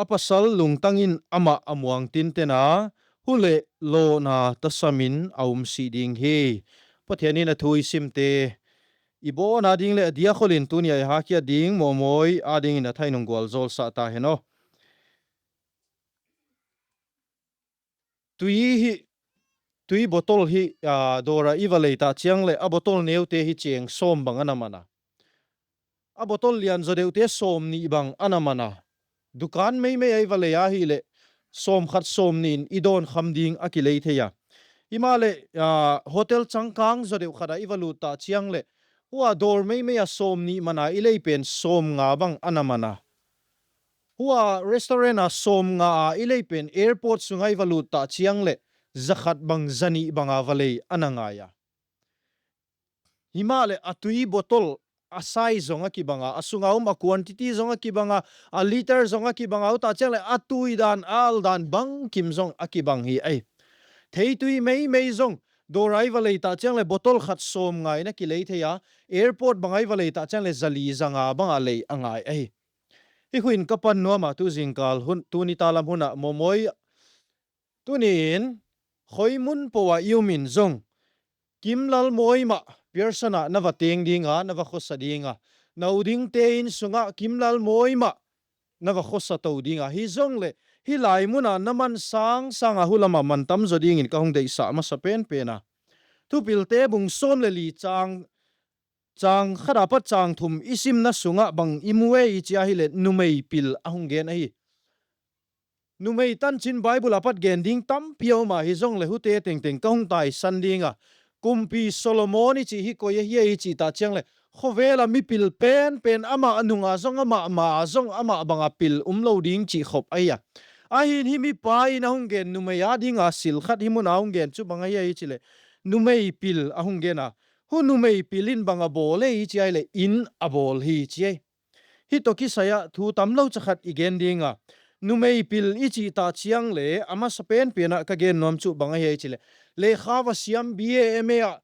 A pasal lungtang in amah a muang tinten a, huleh lawna tasam in a um si ding hi. Pathian in a thu i simte i bawna ding leh a diak khol in tuni a i hakhia ding mawmawi a dingin a thain hung gualzawlsa ta hen aw. Tui hi, tui bottle hi, a, dawr ah i va lei tah chiang leh a bottle neute hi chêng sawm bang a na man a. A bottle lian zaw deuhte sawmni bang a na man a. Dukan meimei ah i va lei ahileh sawmkhat sawmni in i dawn kham ding a kilei thei a. Himaleh, a, hotel changkâng zaw deuh khat ah i va lût tah chiang leh, hua dawr meimei ah sawmni man a i lei pen sawmnga bang a na man a. Hua restaurant ah sawmnga a i lei pen airport sung ah i va lût tah chiang leh za khat bang za ni bang a va lei a na ngai a. Himaleh a tui bottle a size zong a kibang a, a sung a um a quantity zong a kibang a, a litre zong a kibang a, u tah chiang leh a tui dan, a âl dan bangkim zong a kibang hi ahi. Theitui meimei zong dawr ah i va lei tah chiang leh bottle khat sawmnga in a kilei thei a, airport bang ah i va lei tah chiang leh za li za nga bang a lei a ngai ahi. Hi khu in ka pan nuam a, tu zingkâl hun, tuni ta lam hun ah mawmawi, tuni'n khoi mun po ah i um in zong kimlal mawi mah Pearson ah na va teng ding a, na va khawsa ding a, na u dingte in sung ah kimlal mawi mah na va khawsa to ding a, hijongleh hi lai mun a na man sâng sâng a hu lam ah man tam zaw dingin ka hung deihsa masa pen pen a. Thupilte bung sawm leh li chang, chang khat a pat chang thum i simna sung ah bang i mu e i chi ahileh numei pil a hung gen ahi. Numei tanchin Bible a pat gen ding tampi a um a, hijongleh hute tengteng ka hung taisan ding a. Kumpi Solomon i chih hi koi ahi a i chih tah chiang leh, khawvel a mipil pen pen, amah nung a zong, amah ma a zong, amah bang a pil um lo ding chih khop ahi a. Ahi'n hi mipa in a hung gen numei â ding a sil khat hi mun a hung gen chu bang ahi a i chi leh, numei pil a hung gen a. Hu numei pil in bang a bawl e i chi ahileh, in a bawl hi chi ahi. Hi tawh kisai ah thu tamlo cha khat i gen ding a. Numei pil i chih tah chiang leh a masa pen pen ah ka gen nuam chu bang ahi a i chi leh, lekha va siam B A, M A ah,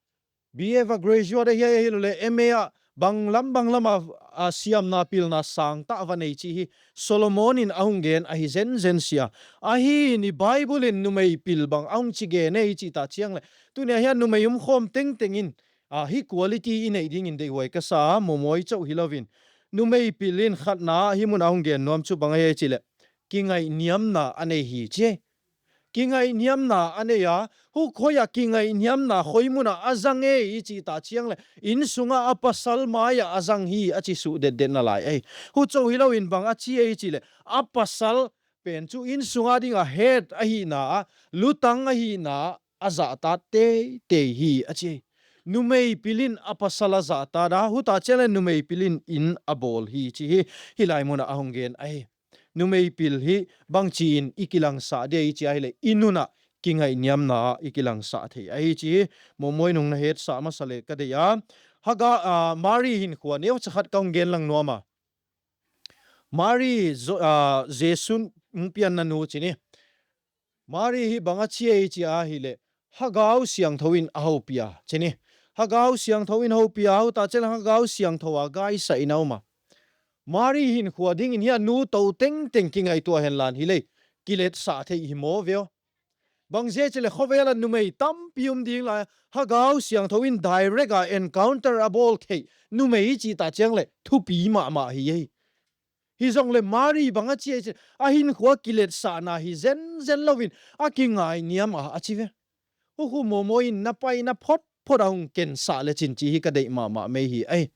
B A va graduate ahi, ahiloleh M A ah bang lam bang lam a, a siamna pilna sâng tak va nei chi hi Solomon in a hung gen ahi zen zen sia. Ahi'n i Bible in numei pil bang a hung chi gen e i chih tah chiang leh, tuni a hi a numei um khawm tengteng in, a, hi quality i nei dingin deihhuai ka sa a, mawmawi chau hilo in. Numei pil in khatna hi mun a hung gen nuam chu bang ahi a i chi leh, kingaihniamna a nei hi chi. Kingaihniamna a nei a, hu khoi ah kingaihniamna khoi mun ah a zang e i chih tah chiang leh, in sung ah a pasal mai ah a zang hi a chi suk det det nalai ahi. Hu chau hilo in bang a chi e i chi leh, a pasal pen chu in sung â ding a head ahina a, lutang ahina a zahtat tei tei hi a chi. Numei pil in a pasal a zahtat a, hu tah chiang leh numei pil in in a bawl hi chi hi, hi lai mun ah a hung gen ahi. Numei pil hi bangchi in i kilangsah dia i chi ahileh, in un ah kingaihniamna i kilangsah thei ahi chi hi. Mawmawi nung na hetsah masa leh ka dei a. Haga, a, Mari hinkhua neucha khat ka hung gen lang nuam a. Mari, Jesu hung pianna nu chi ni. Mari hi bang a chi ei chi ahileh, Hagau Siangtho in a hopia chi ni. Hagau Siangtho in hopia, hu tah chiang leh Hagau Siangtho a gaisah in a um a. Mari hinkhua dingin hi a nu to tengteng kingaitua hen lan hileh, kiletsah thei hi maw veu. Bangzia chi leh khawvel ah numei tampi um ding lai, Hagau Siangtho in direct a encounter a bawl thei numei chi tah chiang leh thupi ma ma hi ei. Hijongleh Mari bang a chi ei chi, a hinkhua kiletsahna hi zen zen lo in a kingainiam a a chi ve. Hu khu mawmaw in na paina phot phot a hung kensah lechin chi hi ka deih ma ma mai hi ei.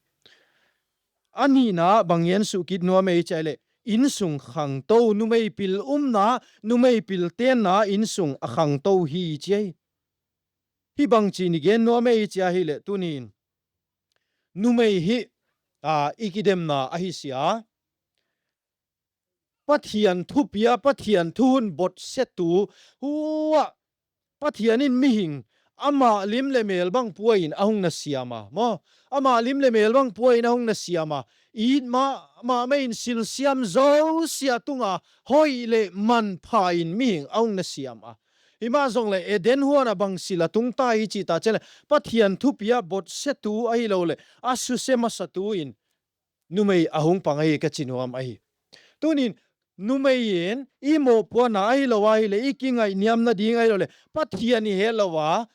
A nihna bang gen suk kit nuam ei chi a leh, insung khangto, numei pil umna, numei pil tenna insung a khangto hi chi ahi. Hi bang chi ni gen nuam ei chi ahileh, tuni'n numei hi, a, i kidemna ahi sia. Pathian thupi a, Pathian thu hun botsetu, hua, Pathian in mihing, ama lim leh mêl bang pua in a hung na siam a, maw? Ama lim leh mêl bang pua in a hung na siam a, it ma ma mai in silsiam zosia tung a, hoi leh manpha in mihing a hung na siam a. Himaleh Eden huan ah bang sil a tung ta i chi ta chuleh, Pathian thupi a botsetu ahiloleh a suse masatu in numei a hung pang ahi ka chi nuam ahi. Tuni'n numei in i mawpuakna ahilo ahileh, i kingainiamna ding ahiloleh, Pathian i hetlo a,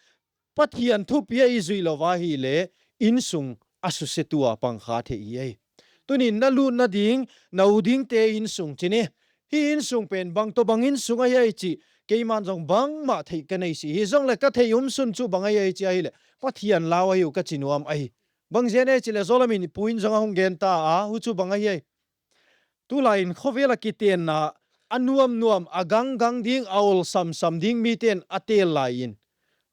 Pathian thupi a i zuilo ahileh, insung a susetu a pang kha thei hi ahi. Tuni'n na lutna ding, na u dingte insung chi ni. Hi insung pen bang tawhbang insung ahi ai chi, keima'n zong bangma thei ka nei si. Hijongleh ka thei um sun chu bang ahi ai chi ahileh, Pathian lau ahiu ka chi nuam ahi. Bang ziak a chi leh, Zolam in i pu in zong a hung gen ta a, huchu bang ahi ai. Tulai in khawvel ah kitenna a nuam nuam, a gang gang ding, a ol sam sam ding mite'n a têl lai in,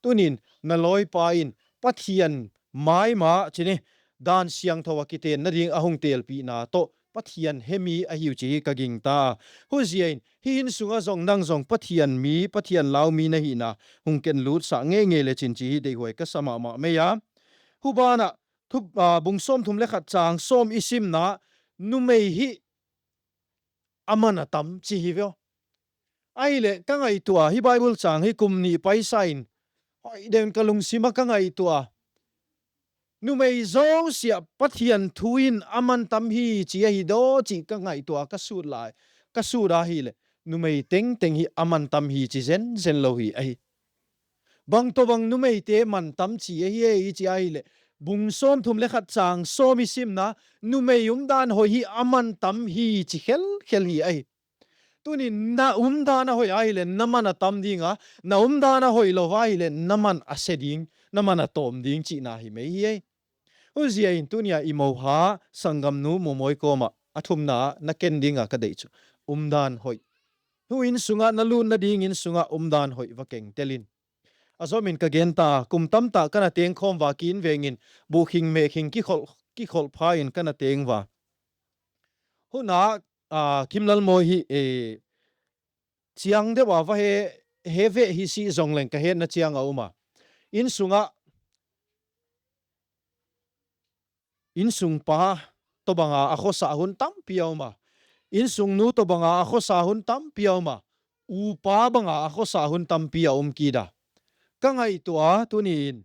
tuni'n na lawipa in Pathian mai ma chi ni, dan siangthou ah kitenna ding a hung têlpina tawh Pathian he mi ahiu chi hi ka gingta. Huzia in hi insung ah zong nang zong Pathian mi, Pathian lau mi na hina hung ken lutsak ngei ngei le chin chi hi deihuai ka sa ma ma mai a. Huban ah, bung sawmthum leh khat chang sawm i simna, numei hi a man a tam chi hi ve. Ahileh ka ngaitua hi Bible chang hi kum ni paisa in, hoi deu in ka lungsim ah ka ngaitua, numei zosia Pathian thu in a man tam hi chi ahi daw chi ka ngaitua, ka sut lai, ka sut ahileh, numei tengteng hi a man tam hi chi zen zen lo hi ahi. Bang tawhbang numeite man tam chi ahi e i chi ahileh, bung sawmthum leh khat chang sawm i simna, numei umdan hoi hi a man tam hi chi khel khel hi ahi. Tuni'n na umdan a hoi ahileh na man a tam ding a, na umdan a hoilo ahileh na man a se ding, na man a tawm ding chihna hi mai hi ahi. Huzia in tuni a i moha sanggamnu Mamawi kawm ah a thumna na ken ding a ka deih chu, umdan hoi. Hu insung ah, na lutna ding insung ah umdan hoi va keng tel in. A zawm in ka gen ta, kum tamtak ka na tengkhawm ua, kiin veng in bukhing mekhing kikhol, kikhol pha in ka na teng ua. Hun a, Kimlalmawi hi, chiang deu a va he, he ve hi si zong leng ka hetna chiang a um a. Insung ah, insung pa tawhbang a a khawsa hun tampi a um a. Insung nu tawhbang a a khawsa hun tampi a um a. Upa bang a a khawsa hun tampi a um kit a. Ka ngaitua tuni'n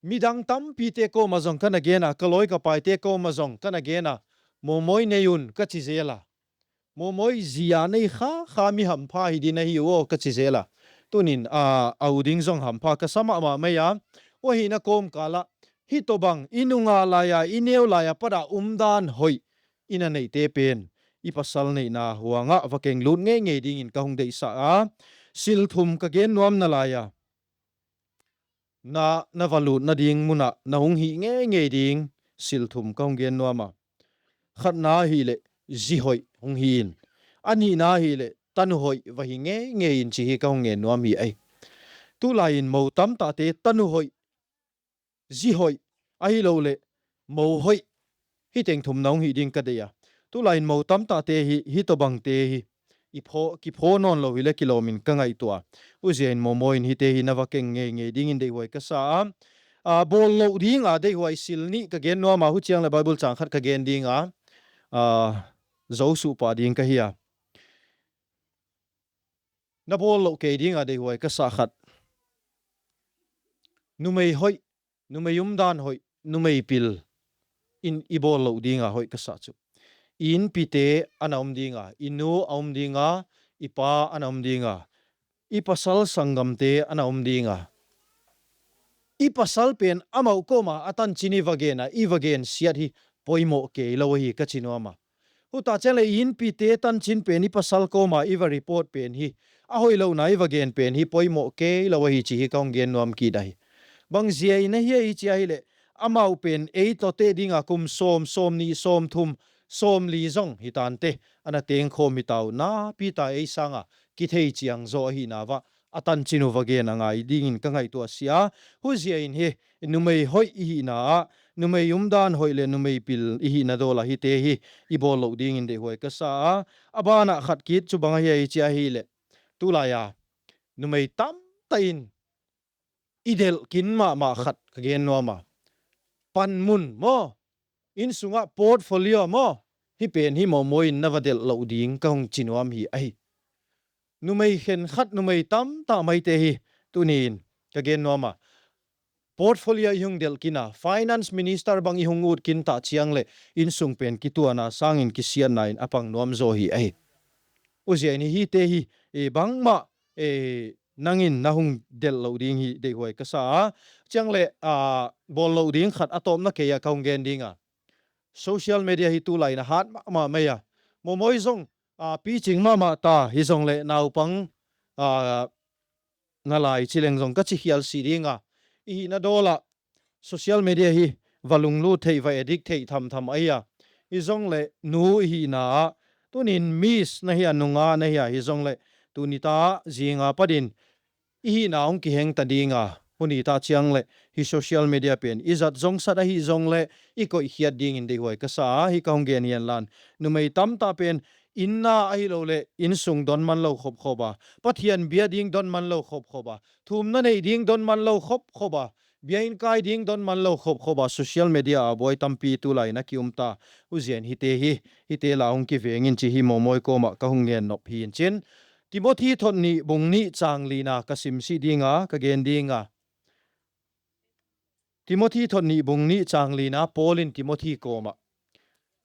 midang tampite kawm ah zong ka na gen a, ka lawi ka paite kawm ah zong ka na gen a, Mamawi nei un ka chi zel a. Mamawi zi a nei kha kha mi hampha hi ding ahiu aw ka chi zel a. Tuni'n a, a u ding zong hampha ka sa ma ma mai a. Ua hina kawmkâl ah, hi tawhbang i nunga lai a, i neu lai a pat a umdan hoi i na neite pen, i pasal neina huang ah va keng lut ngei ngei dingin ka hung deihsak a. Sil thum ka gen nuam nalai a. Na, na va lutna ding mun ah na hung hi ngei ngei ding sil thum ka hung gen nuam a. Khatna hileh, zi hoi hung hi in. A nihna hileh, tanu hoi va hi ngei ngei in chi hi ka hung gen nuam hi ahi. Tulai in mo tamtakte tanu hoi, zi hoi, ahiloleh mo hoi, hi teng thum na hung hi ding ka deih a. Tulai in mo tamtakte hi, hi tawhbangte hi, i phaw, kiphaw nawn lo hileh kilawm in ka ngaitua. Huzia in Mamawi in hite hi na va keng ngei ngei dingin deihhuai ka sa a. Bawl lo ding a deihhuai sil ni ka gen nuam a, huchiang leh Bible chang khat ka gen ding a, zo suhpa ding ka hi a. Na bawl lo kei ding a deihhuai ka sa khat, numei hoi, numei umdan hoi, numei pil in i bawl lo ding a hoi ka sa chu, i inpite a na um ding a, i nu a um ding a, i pa a na um ding a, i pasal sanggamte a na um ding a. I pasal pen amau kawm a a tanchin i va gen a, i va gensiat hi poimawh kei lo ahi ka chi nuam a. Huta cheng leh i inpite tanchin pen i pasal kawm a i va report pen hi, a hoilona i va gen pen hi poimawh kei lo ahi chi hi ka hung gen nuam kit ahi. Bang zia in ahi i chi ahileh, amau pen ei tawte ding a kum sawm, sawmni, sawmthum, sawmli zong hi tante, a na tengkhawm hi tau, napi ta ei sâng a kithei chiang zaw ahina ua, a tanchin uh va gen a ngai dingin ka ngaitua sia. Huzia in hi, numei hoi i hihna ah, numei umdan hoi leh numei pil i hihna dawl ah hite hi i bawl lo dingin deihhuai ka sa a. A ban ah khat kit chu bang ahi a i chi ahileh, tulai a numei tamtak in i delh kin ma ma khat ka gen nuam a, panmun maw, insung ah portfolio maw, hi pen hi mawmawi in na va delh lo ding ka hung chi nuam hi ahi. Numei khenkhat, numei tamtak maite hi tuni'n ka gen nuam a, portfolio i hung delh kin a, finance minister bang i hung ut kin ta chiang leh, insung pen kituana sâng in kisiatna in a pang nuam zaw hi ahi. Huzia in hite hi bangma nang in na hung delh lo ding hi deihhuai ka sa a. Chiang leh, bawl lo ding khat a tawpna kei ah ka hung gen ding a, social media hi tulai in a hat ma ma mai a, mawmawi zong piching ma ma ta, hijongleh naupang nalai chi leng zong ka chi khial si ding a, i hihna dawl ah social media hi va lunglut thei, va addict thei tham tham ahi a. Hijongleh nu i hihna ah, tuni'n miss na hi a, nungak na hi a, hijongleh tuni ta zing a pat in i hihna hung kiheng ta ding a, hun i ta chiang leh hi social media pen i zat zongsat ahi jongleh i koikhiat dingin deihhuai ka sa a. Hi ka hung gen hianlan, numei tamtak pen inna ahiloleh insung don man lo khop khop a, Pathian bia ding don man lo khop khop a, thumna nei ding don man lo khop khop a, bia in kai ding don man lo khop khop a, social media a buai tampi tulai in a ki um ta. Huzia in hite hi, hite la hung kiveng in chi hi mawmawi kawm ah ka hung gen nop hi'n chin, Timothi thot ni bung ni châng lina ka sim sih ding a, ka gen ding a. Timothi thot ni bung ni châng lina Paul in Timothi kawm ah,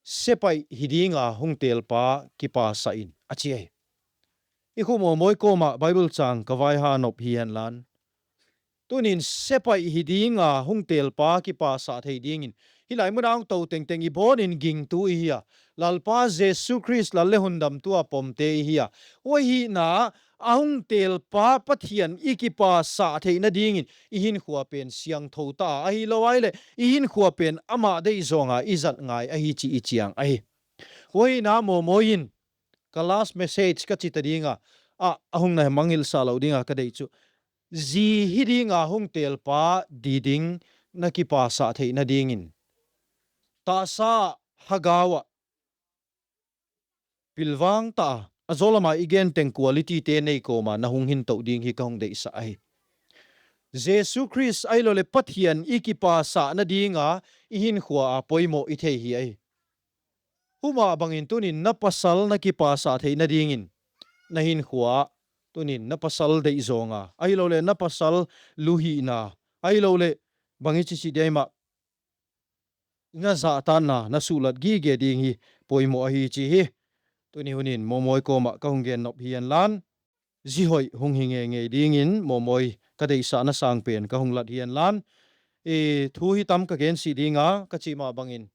sepai hi ding a hung têlpa kipasah in, a chi ahi. I khu mawmawi kawm ah Bible châng ka vaiha nop hianlan, tuni'n sepai hi ding a hung têlpa kipasah thei dingin, hilai mun a hung to tengteng i bawn in gingtu i hi a, Lalpa Jesu Khrist Lal leh Hundamtu a pomte i hi a, huai hina a hung têlpa Pathian i kipasah theina dingin i hinkhua pen siangtho ta a, ahilo ahileh i hinkhua pen ama deizawng a i zat ngai ahi chi i chiang ahi. Huai hina mawmawi in ka last message ka chi ta ding a, a hung na mangngilhsa lo ding a ka deih chu, zi hi ding a hung têlpa di ding na kipasah theina dingin, tahsa, thagau ah pilvang ta a, a zaw lam a i gen teng qualityte nei kawm a na hung hin to ding hi ka hung deisah ahi. Jesu Khrist ahiloleh Pathian i kipasahna ding a i hinkhua a poimaw i thei hi ahi. Huma bangin tuni'n na pasal na kipasah theina dingin, na hinkhua ah tuni'n na pasal deizawng a, ahiloleh na pasal luhina, ahiloleh bang i chi chi diam ah, na zahtanna na sulat gige ding hi poimaw ahi chi hi. Tuni hun in mawmawi kawm ah ka hung gen nop hianlan, zi hoi hung hi ngei ngei dingin mawmawi ka deisahna sâng pen ka hung lat hianlan, thu hi tam ka gen sih ding a, ka chi ma bangin,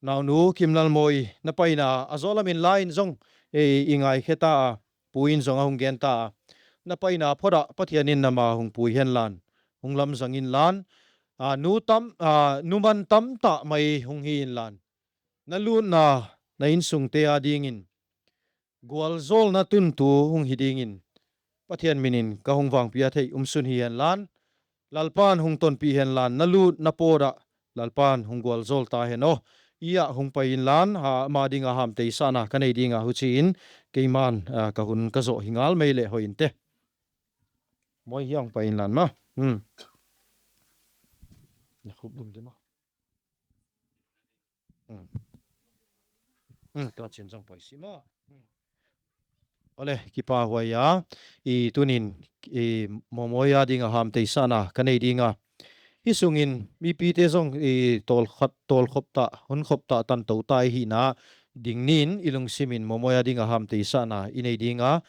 naunu Kimlalmawi, na paina a zaw lam in la in zong i ngaikhe ta a, pu in zong a hung gen ta a, na paina phot ah Pathian in na ma hung pui henlan, hung lamzang inlan, nu man tamtak mai hung hi inlan, na lûtna, na insungte â dingin gualzawlna tuntu hung hi dingin Pathian min in ka hung vangpia thei um sun hi henlan, Lalpa'n hung tonpih henlan, na lût na pawt ah Lalpa'n hung gualzawl ta hen aw. I ah hung pai inlan, ama ding a hamteisakna ka nei ding a, huchiin keima'n ka hun ka zawh hi ngal mai leh hoi inte. Mawi hi a hung pai inlan ma. Ka chin zong pai si ma. Ole, kipak huai a, i tunin, i mawmawi â ding a hamteisakna ka nei ding a. Hi sung in mipite zong i tawlkhop ta, hun khop ta, tanto ta i hihna ding nin i lungsim in mawmawi â ding a hamteisakna i nei ding a.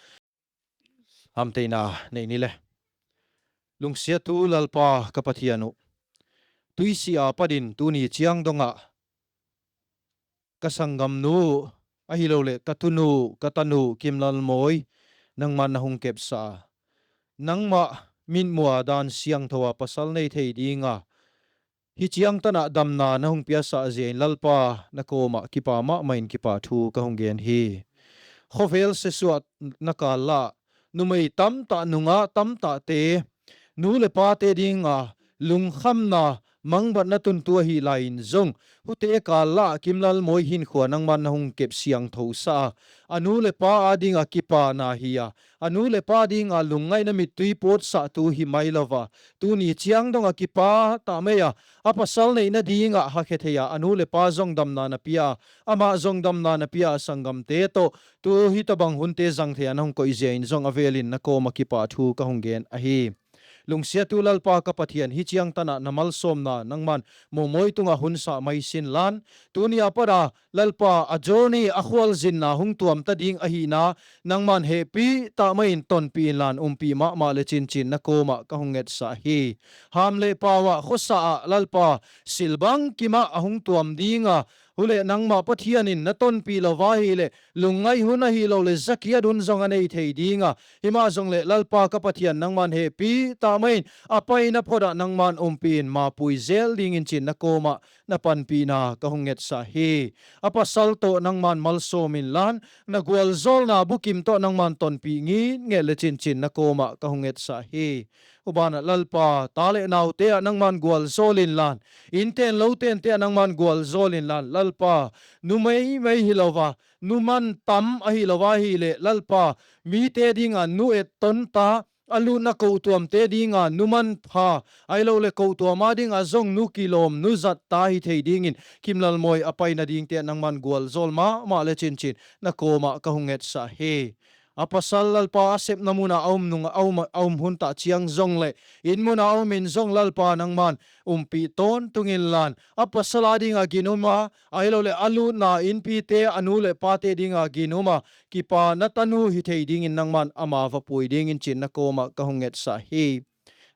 Hamteina nei ni le. Lungsiattu Lalpa ka Pathian uh, tuisia pat in tuni chiang dong ah ka sanggamnu, ahiloleh ka tunu, ka tanu Kimlalmawi, nangma'n na hung kepsa a, nangma mitmu a dan siangthou a pasal nei thei ding a hi chiang tan ah damna na hung piasah zia in Lalpa, na kuam ah kipak ma ma in kipahthu ka hung gen hi. Khawvel sesuahna kâl ah numei tamtah, nungak tamtahte, nu leh pate ding a lungkhamna, mangbatna tuntu ahi lai in zong, hute kâl ah Kimlalmawi hinkhua nangma'n na hung kep siangthousa a, a nu leh pa â ding ah kipana hi a, a nu leh pa ding a lungngaina mittui pawtsahtu hi mai lo a, tuni chiang dong ah kipak ta mai a, a pasal neina ding ah hakhe thei a, a nu leh pa zong damna na pia a, ama zong damna na pia a, sanggamte tawh tu hitobang hunte zang thei a na hung koizia in zong a vêl in na kuam ah kipahthu ka hung gen ahi. Lungsiattu Lalpa ka Pathian, hi chiang tan ah na malsawmna nangma'n Mawmawi tung ah hun sah mai sin lan, tuni a pat a Lalpa, a journey, a khualzinna hung tuam ta ding ahina, nangma'n hepi tak mai in tonpi inlan, umpi ma ma le chinchin na kuam ah ka hung ngetsah hi. Ham leh pau ah, khawsa ah Lalpa, sil bangkim ah a hung tuam ding a, huleh nangma Pathian in na tonpi lo va hileh lungngai hun ahiloleh zakiat hun zong a nei thei ding a, himahleh Lalpa ka Pathian, nangma'n hepi tak mai in a paina phot ah nangma'n umpi in mapui zel dingin chi'n na kuam ah na panpina ka hung ngetsah hi. A pasal tawh nangma'n malsawm inlan, na gualzawlna bukim tawh nangma'n tonpi ngitnget le chinchin na kuam ah ka hung ngetsah hi. U ban ah Lalpa, ta leh naute ah nangma'n gualzawl inlan, inte'n lotente ah nangma'n gualzawl inlan Lalpa, numei mei hilo a, nu man tam ahilo a hileh Lalpa, mite ding a nu etton ta, a lutna kotuamte ding a nu manpha, ahiloleh kotuam â ding a zong nu kilawm, nu zat ta hi thei dingin Kimlalmawi a paina dingte ah nangma'n gualzawl ma ma le chinchin na kuam ah ka hung ngetsah hi. A pasal Lalpa, a sepna mun ah a um nung a um, a um hun tak chiang zong leh, in mun a um in zong Lalpa, nangma'n umpi tawntung inlan, a pasal â ding a ginum a, ahiloleh a lutna inpite, a nu leh pate ding a ginum a, kipana tanu hi thei dingin nangma'n ama va pui dingin chi'n na kuam ah ka hung ngetsah hi.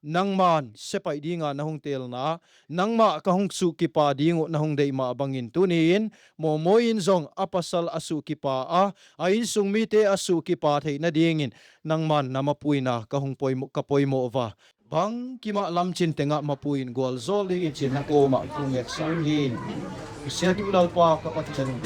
Nangma'n sepaih ding a na hung telna, nangma ka hung suk kipak ding uh na hung deih ma bangin tuni in Mawmawi in zong a pasal a suk kipak a, a insung mite a suk kipak theina dingin nangma'n na mapuina ka hung poimaw, ka poimaw ua, bangkim ah lam chinteng ah mapui in gualzawl dingin chi'n na kuam ah ka hung ngetsah hi. Lungsiattu Lalpa ka Pathian,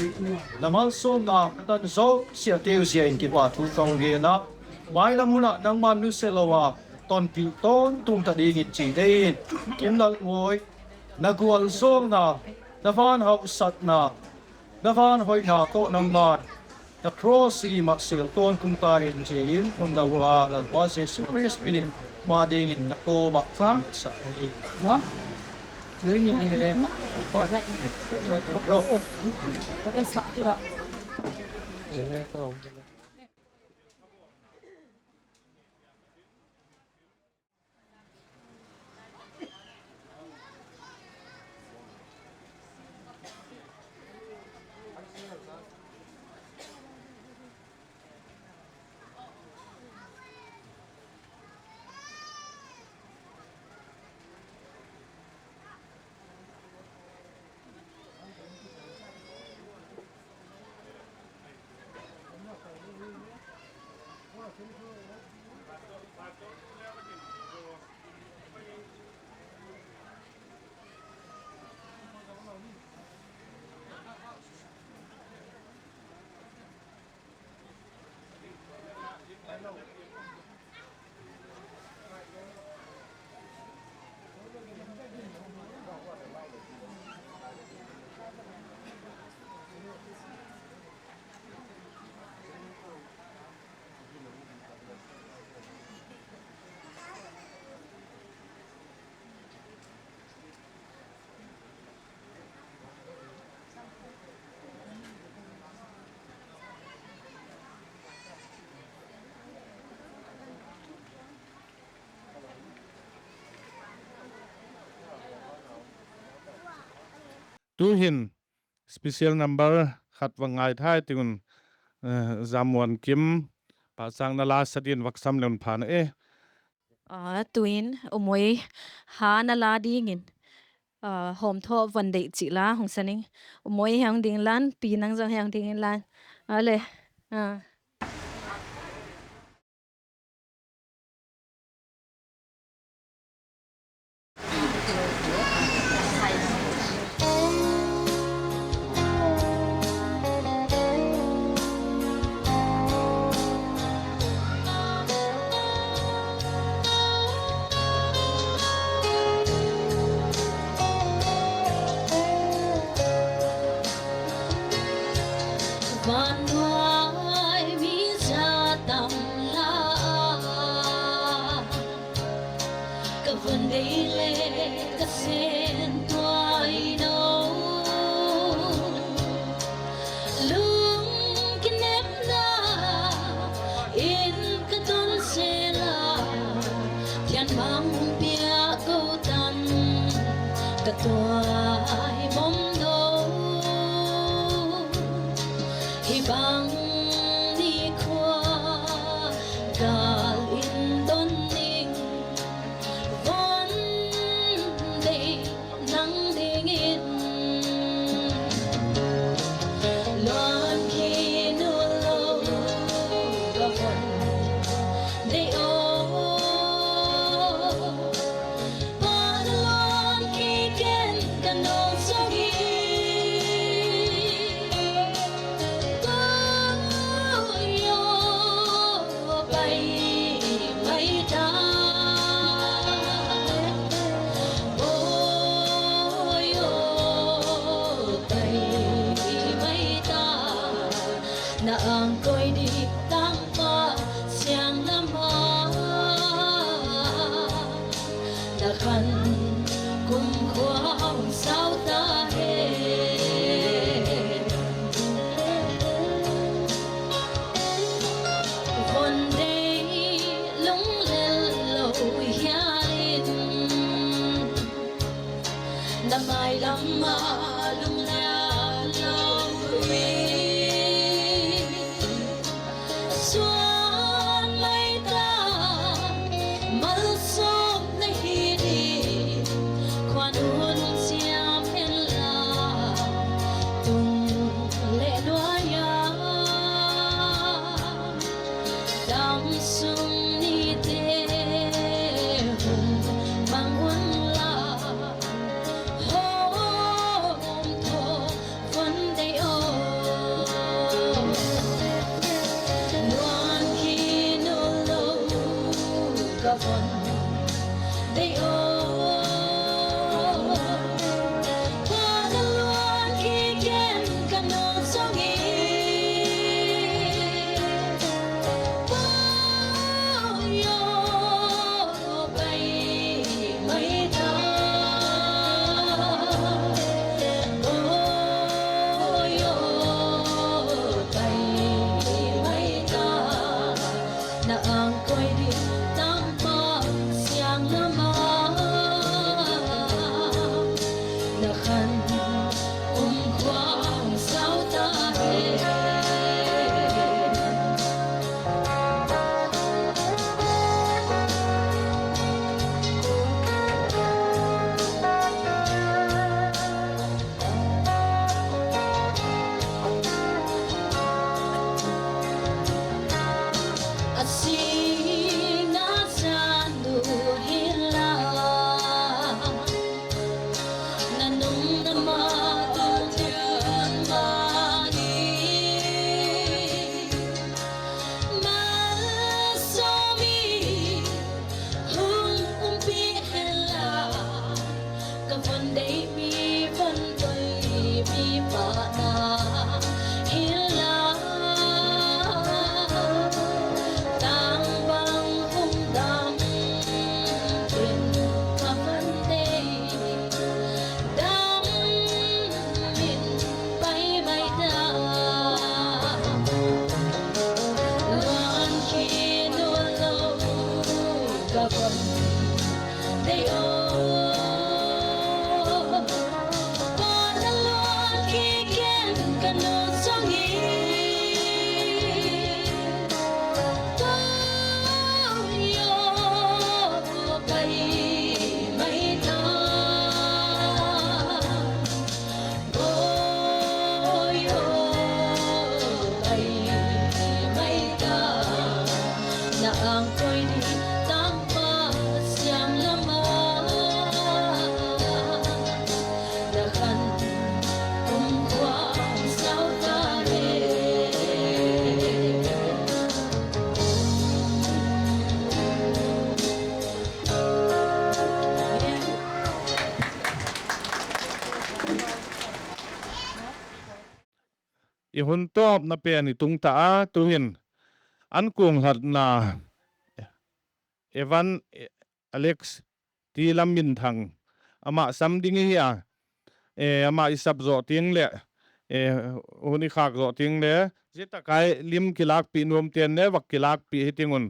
na malsawmna ka tan zosiateu zia in kipahthu ka hung gen a, mailam hun ah nangma'n nusia lo a, tonpi tawntung ta dingin chi'n dei in, Kimlalmawi, na gualzawlna, na van hausakna, na van hoina tawh nangma'n na cross i mat sel tawntung ta in chi'n, hun dau a Lalpa Jesu Khrist min in, ma dingin na kuam ah ka hung ngetsah hi. Tu'hin special number khat va ngaithai ding un, eh, Zammuankim, Pachâkna la sa dingin va sam leng pha na e. A, tu'in U Moi, ha na la dingin, a, hawmthaw van deih chih la hung sa ning. U Moi, hung ding inlan, Pi nang zong hung ding inlan. A le. A. Pang ni khua kal in don ning, von dei nang dingin, luan ki nu lo ka von dei aw. Pa na luan ki ken ka nuam sawk hi, ka yo pai mai ta, bawi aw pai mai ta. Na âng koi di tangpa siang lam a, na khan kumkhua hung sau ta hen. Von dei lunglel lo hial in, na mai lam a lunglel lo hi, suan mai ta, malsawmna hi di, khuan hun siam hen la, tung leh nuai a, damsung nite hung mang un la, hawm thaw von dei aw. Luan ki nu lo ka von dei aw. Pa na luan ki ken ka nuam sawk hi, bawi aw pai mai ta, bawi aw pai mai ta. Na âng koi di tangpa siang lam a, na khan kumkhua hung sau ta hen. A sina chan du hi la, na nung na ma tu thian ma hi, malsawm mi hung umpi hen la, ka von dei mi, von dei mi pa na hi la, tang bang hung dam in ka von dei, dam in pai mai ta. Luan ki nu lo ka von dei aw. Pa na luan ki ken ka nuam sawk hi, bawi aw pai mai ta, bawi aw pai mai ta. Na âng koi di tangpa siang lam a, na khan kumkhua hung sau ta hen. I hun tawpna pen i tung ta a, tuhin an kuang hlatna Evan Alex ti lam minthang ama sam ding ihi a, ama i sap zaw tiang leh, hun i khâk zaw tiang le, zia tak ai lim kilâkpi nuamte'n le vak kilâkpi hi ting un,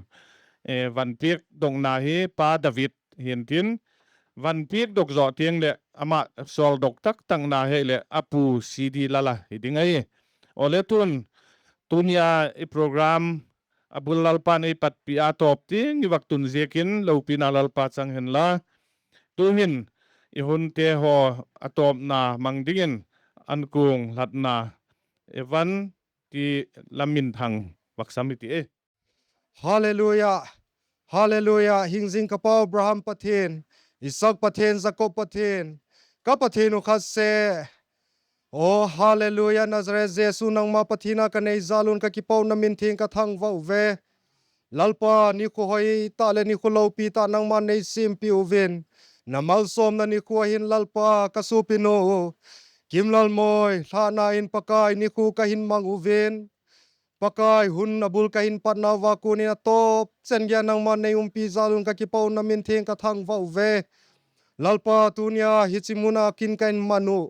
van piak dokna hi Pa David hi'ntin, van piak dok zaw tiang leh ama sawldok taktakna hileh a pu C D Lala hi ding ahi. Awle tun Tuni a i program a bul Lalpa'n ei patpi a tawp tiang i vak tun ziakin lopina Lalpa chang hen la. Tu'hin i hunte haw a tawpna mang dingin ankuang hlatna Evan ti Lamminthang vak sam i ti e. Halleluia. Halleluia. Hing zing ka pau Abraham Pathian, Isak Pathian, Jakob Pathian, ka Pathian uh khat se. Aw, halleluia, Nazareth Jesu, nangma Pathian a ka nei jal un ka kipak un, na min thiang ka thangvah uh ve. Lalpa, nikhua hoi tah leh nikhua lopi tah nangma'n nei siampi uvin, na malsawmna nikhua hin Lalpa, ka suapinu Kimlalmawi lâkna in Pakai nikhua ka hin mang uvin, Pakai, hun a bul ka hin patnau va kuan in a tawp chen gei a nangma'n nei umpi jal un ka kipak un, na min thiang ka thangvah uh ve. Lalpa, tuni a hichi mun a kin ka in man uh,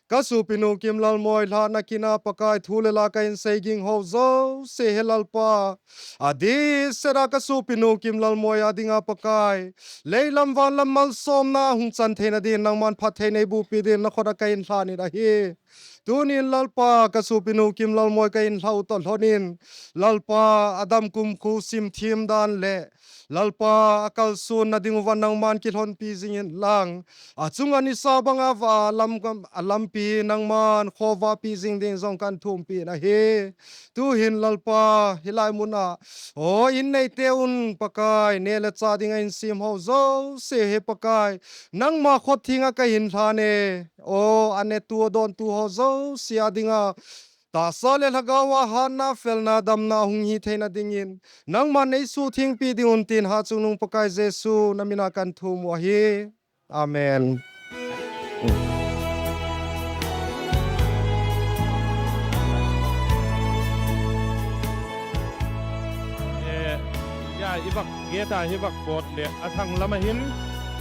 ka suapinu Kimlalmawi lâkna kin a Pakai, thu leh la ka in sei ging haw zosia hi Lalpa, a diset a ka suapinu Kimlalmawi â ding a Pakai, lei lam van lam malsawmna hung chan theina dingin nangma'n phattheina ei bupi dingin na khut ah ka in lân in ahi. Tuni'n Lalpa, ka suapinu Kimlalmawi ka in lân uh tawh lhon in, Lalpa, a dam kumkhuo sim thiam dan leh Lalpa, a kalsuanna ding uva nangma'n kilhonpi zing inlang, a chung a nisa bang a va a lampi nangma'n khawvapi zing ding zong kan thumpi in ahi. Tu'hin Lalpa, hi lai mun ah, aw, in neite un Pakai, ne leh cha ding a in siam haw zosia hi Pakai, nangma khut thiang ah ka in lân e. Aw, a netu a dawntu haw zosia â ding a, tahsa leh lhagau a hâtna, felna, damna hung hi theina dingin nangma'n nei sukthiangpi ding un tin, ha chungnung Pakai Jesu na min a kan thum uh ahi. Amen. I vak get a hi vak pawt leh a thang lam ah hin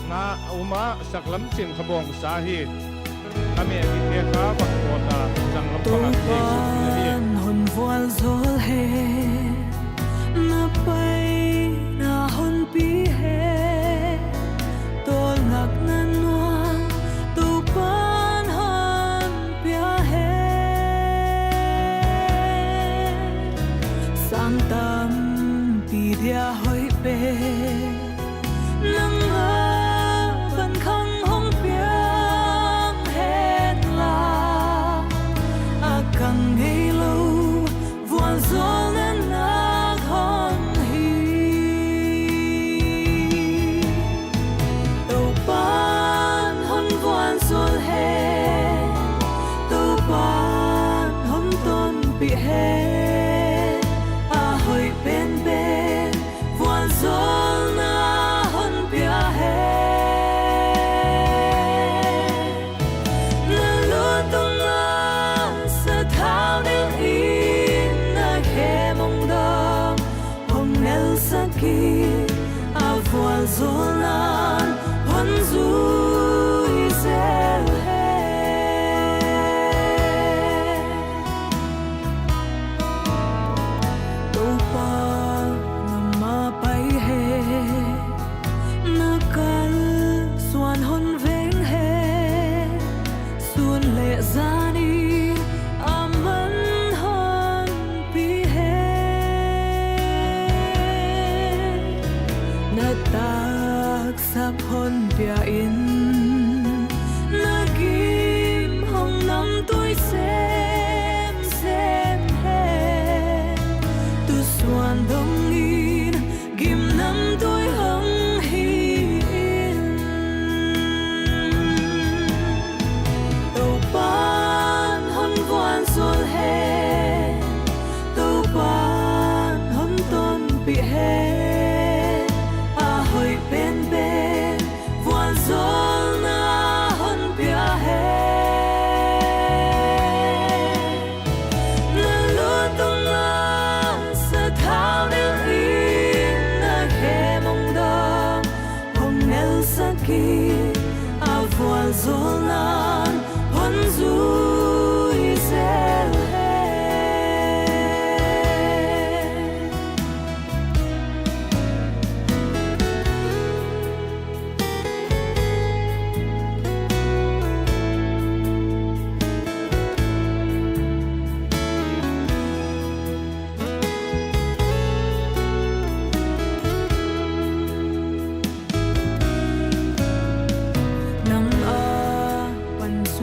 nga a um a, sak lam chin kha bawngsa hi. Ka meh dikte kha vak pawt a, chang lam pang a hi. Topa'n hun vualzawl he, na paina hun pi he, tawlngakna nuam Topa'n hun pia he. Sâng tampi dia hoi pen, nang a ban khang hung piang hen la, a kang ngeilo vualzawlna nak hung hi. Topa'n hun vualzawl he, Topa'n hun tonpi he, a hoi pen pen vualzawlna hun pia he. Na lu tung a sathau ding in na khe mong dong hung nelsak in, a vualzawlna'n hun zui zel he. Topa, na ma pai he, na kalsuan hun veng he, sun leh zani a man hun pi he. Na ta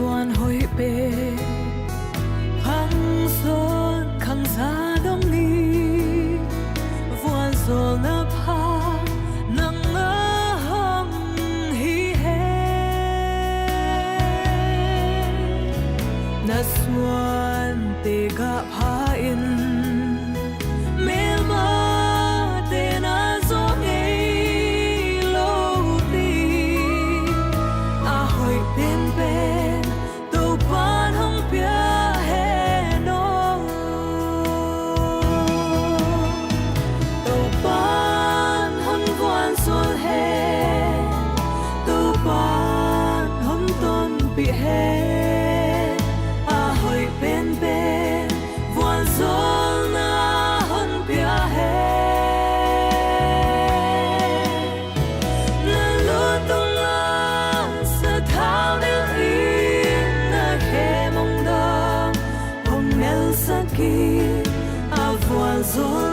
Huan hoi pen, khang sawn khang za dong ni, vualzawlna pha nang a hong hi hen. Na suante gah pha in, mêlmate na zawk ngei lo ti, a hoi pen pen Toupa'n hon pia hen aw. Toupa'n hon vualzawl hen, Toupa'n hon tonpi hen, a hoi pen pen vualzawlna hon pia hen. Na lu tung a sathau deu in na khe mong dam hong nelsak in, a vualzawl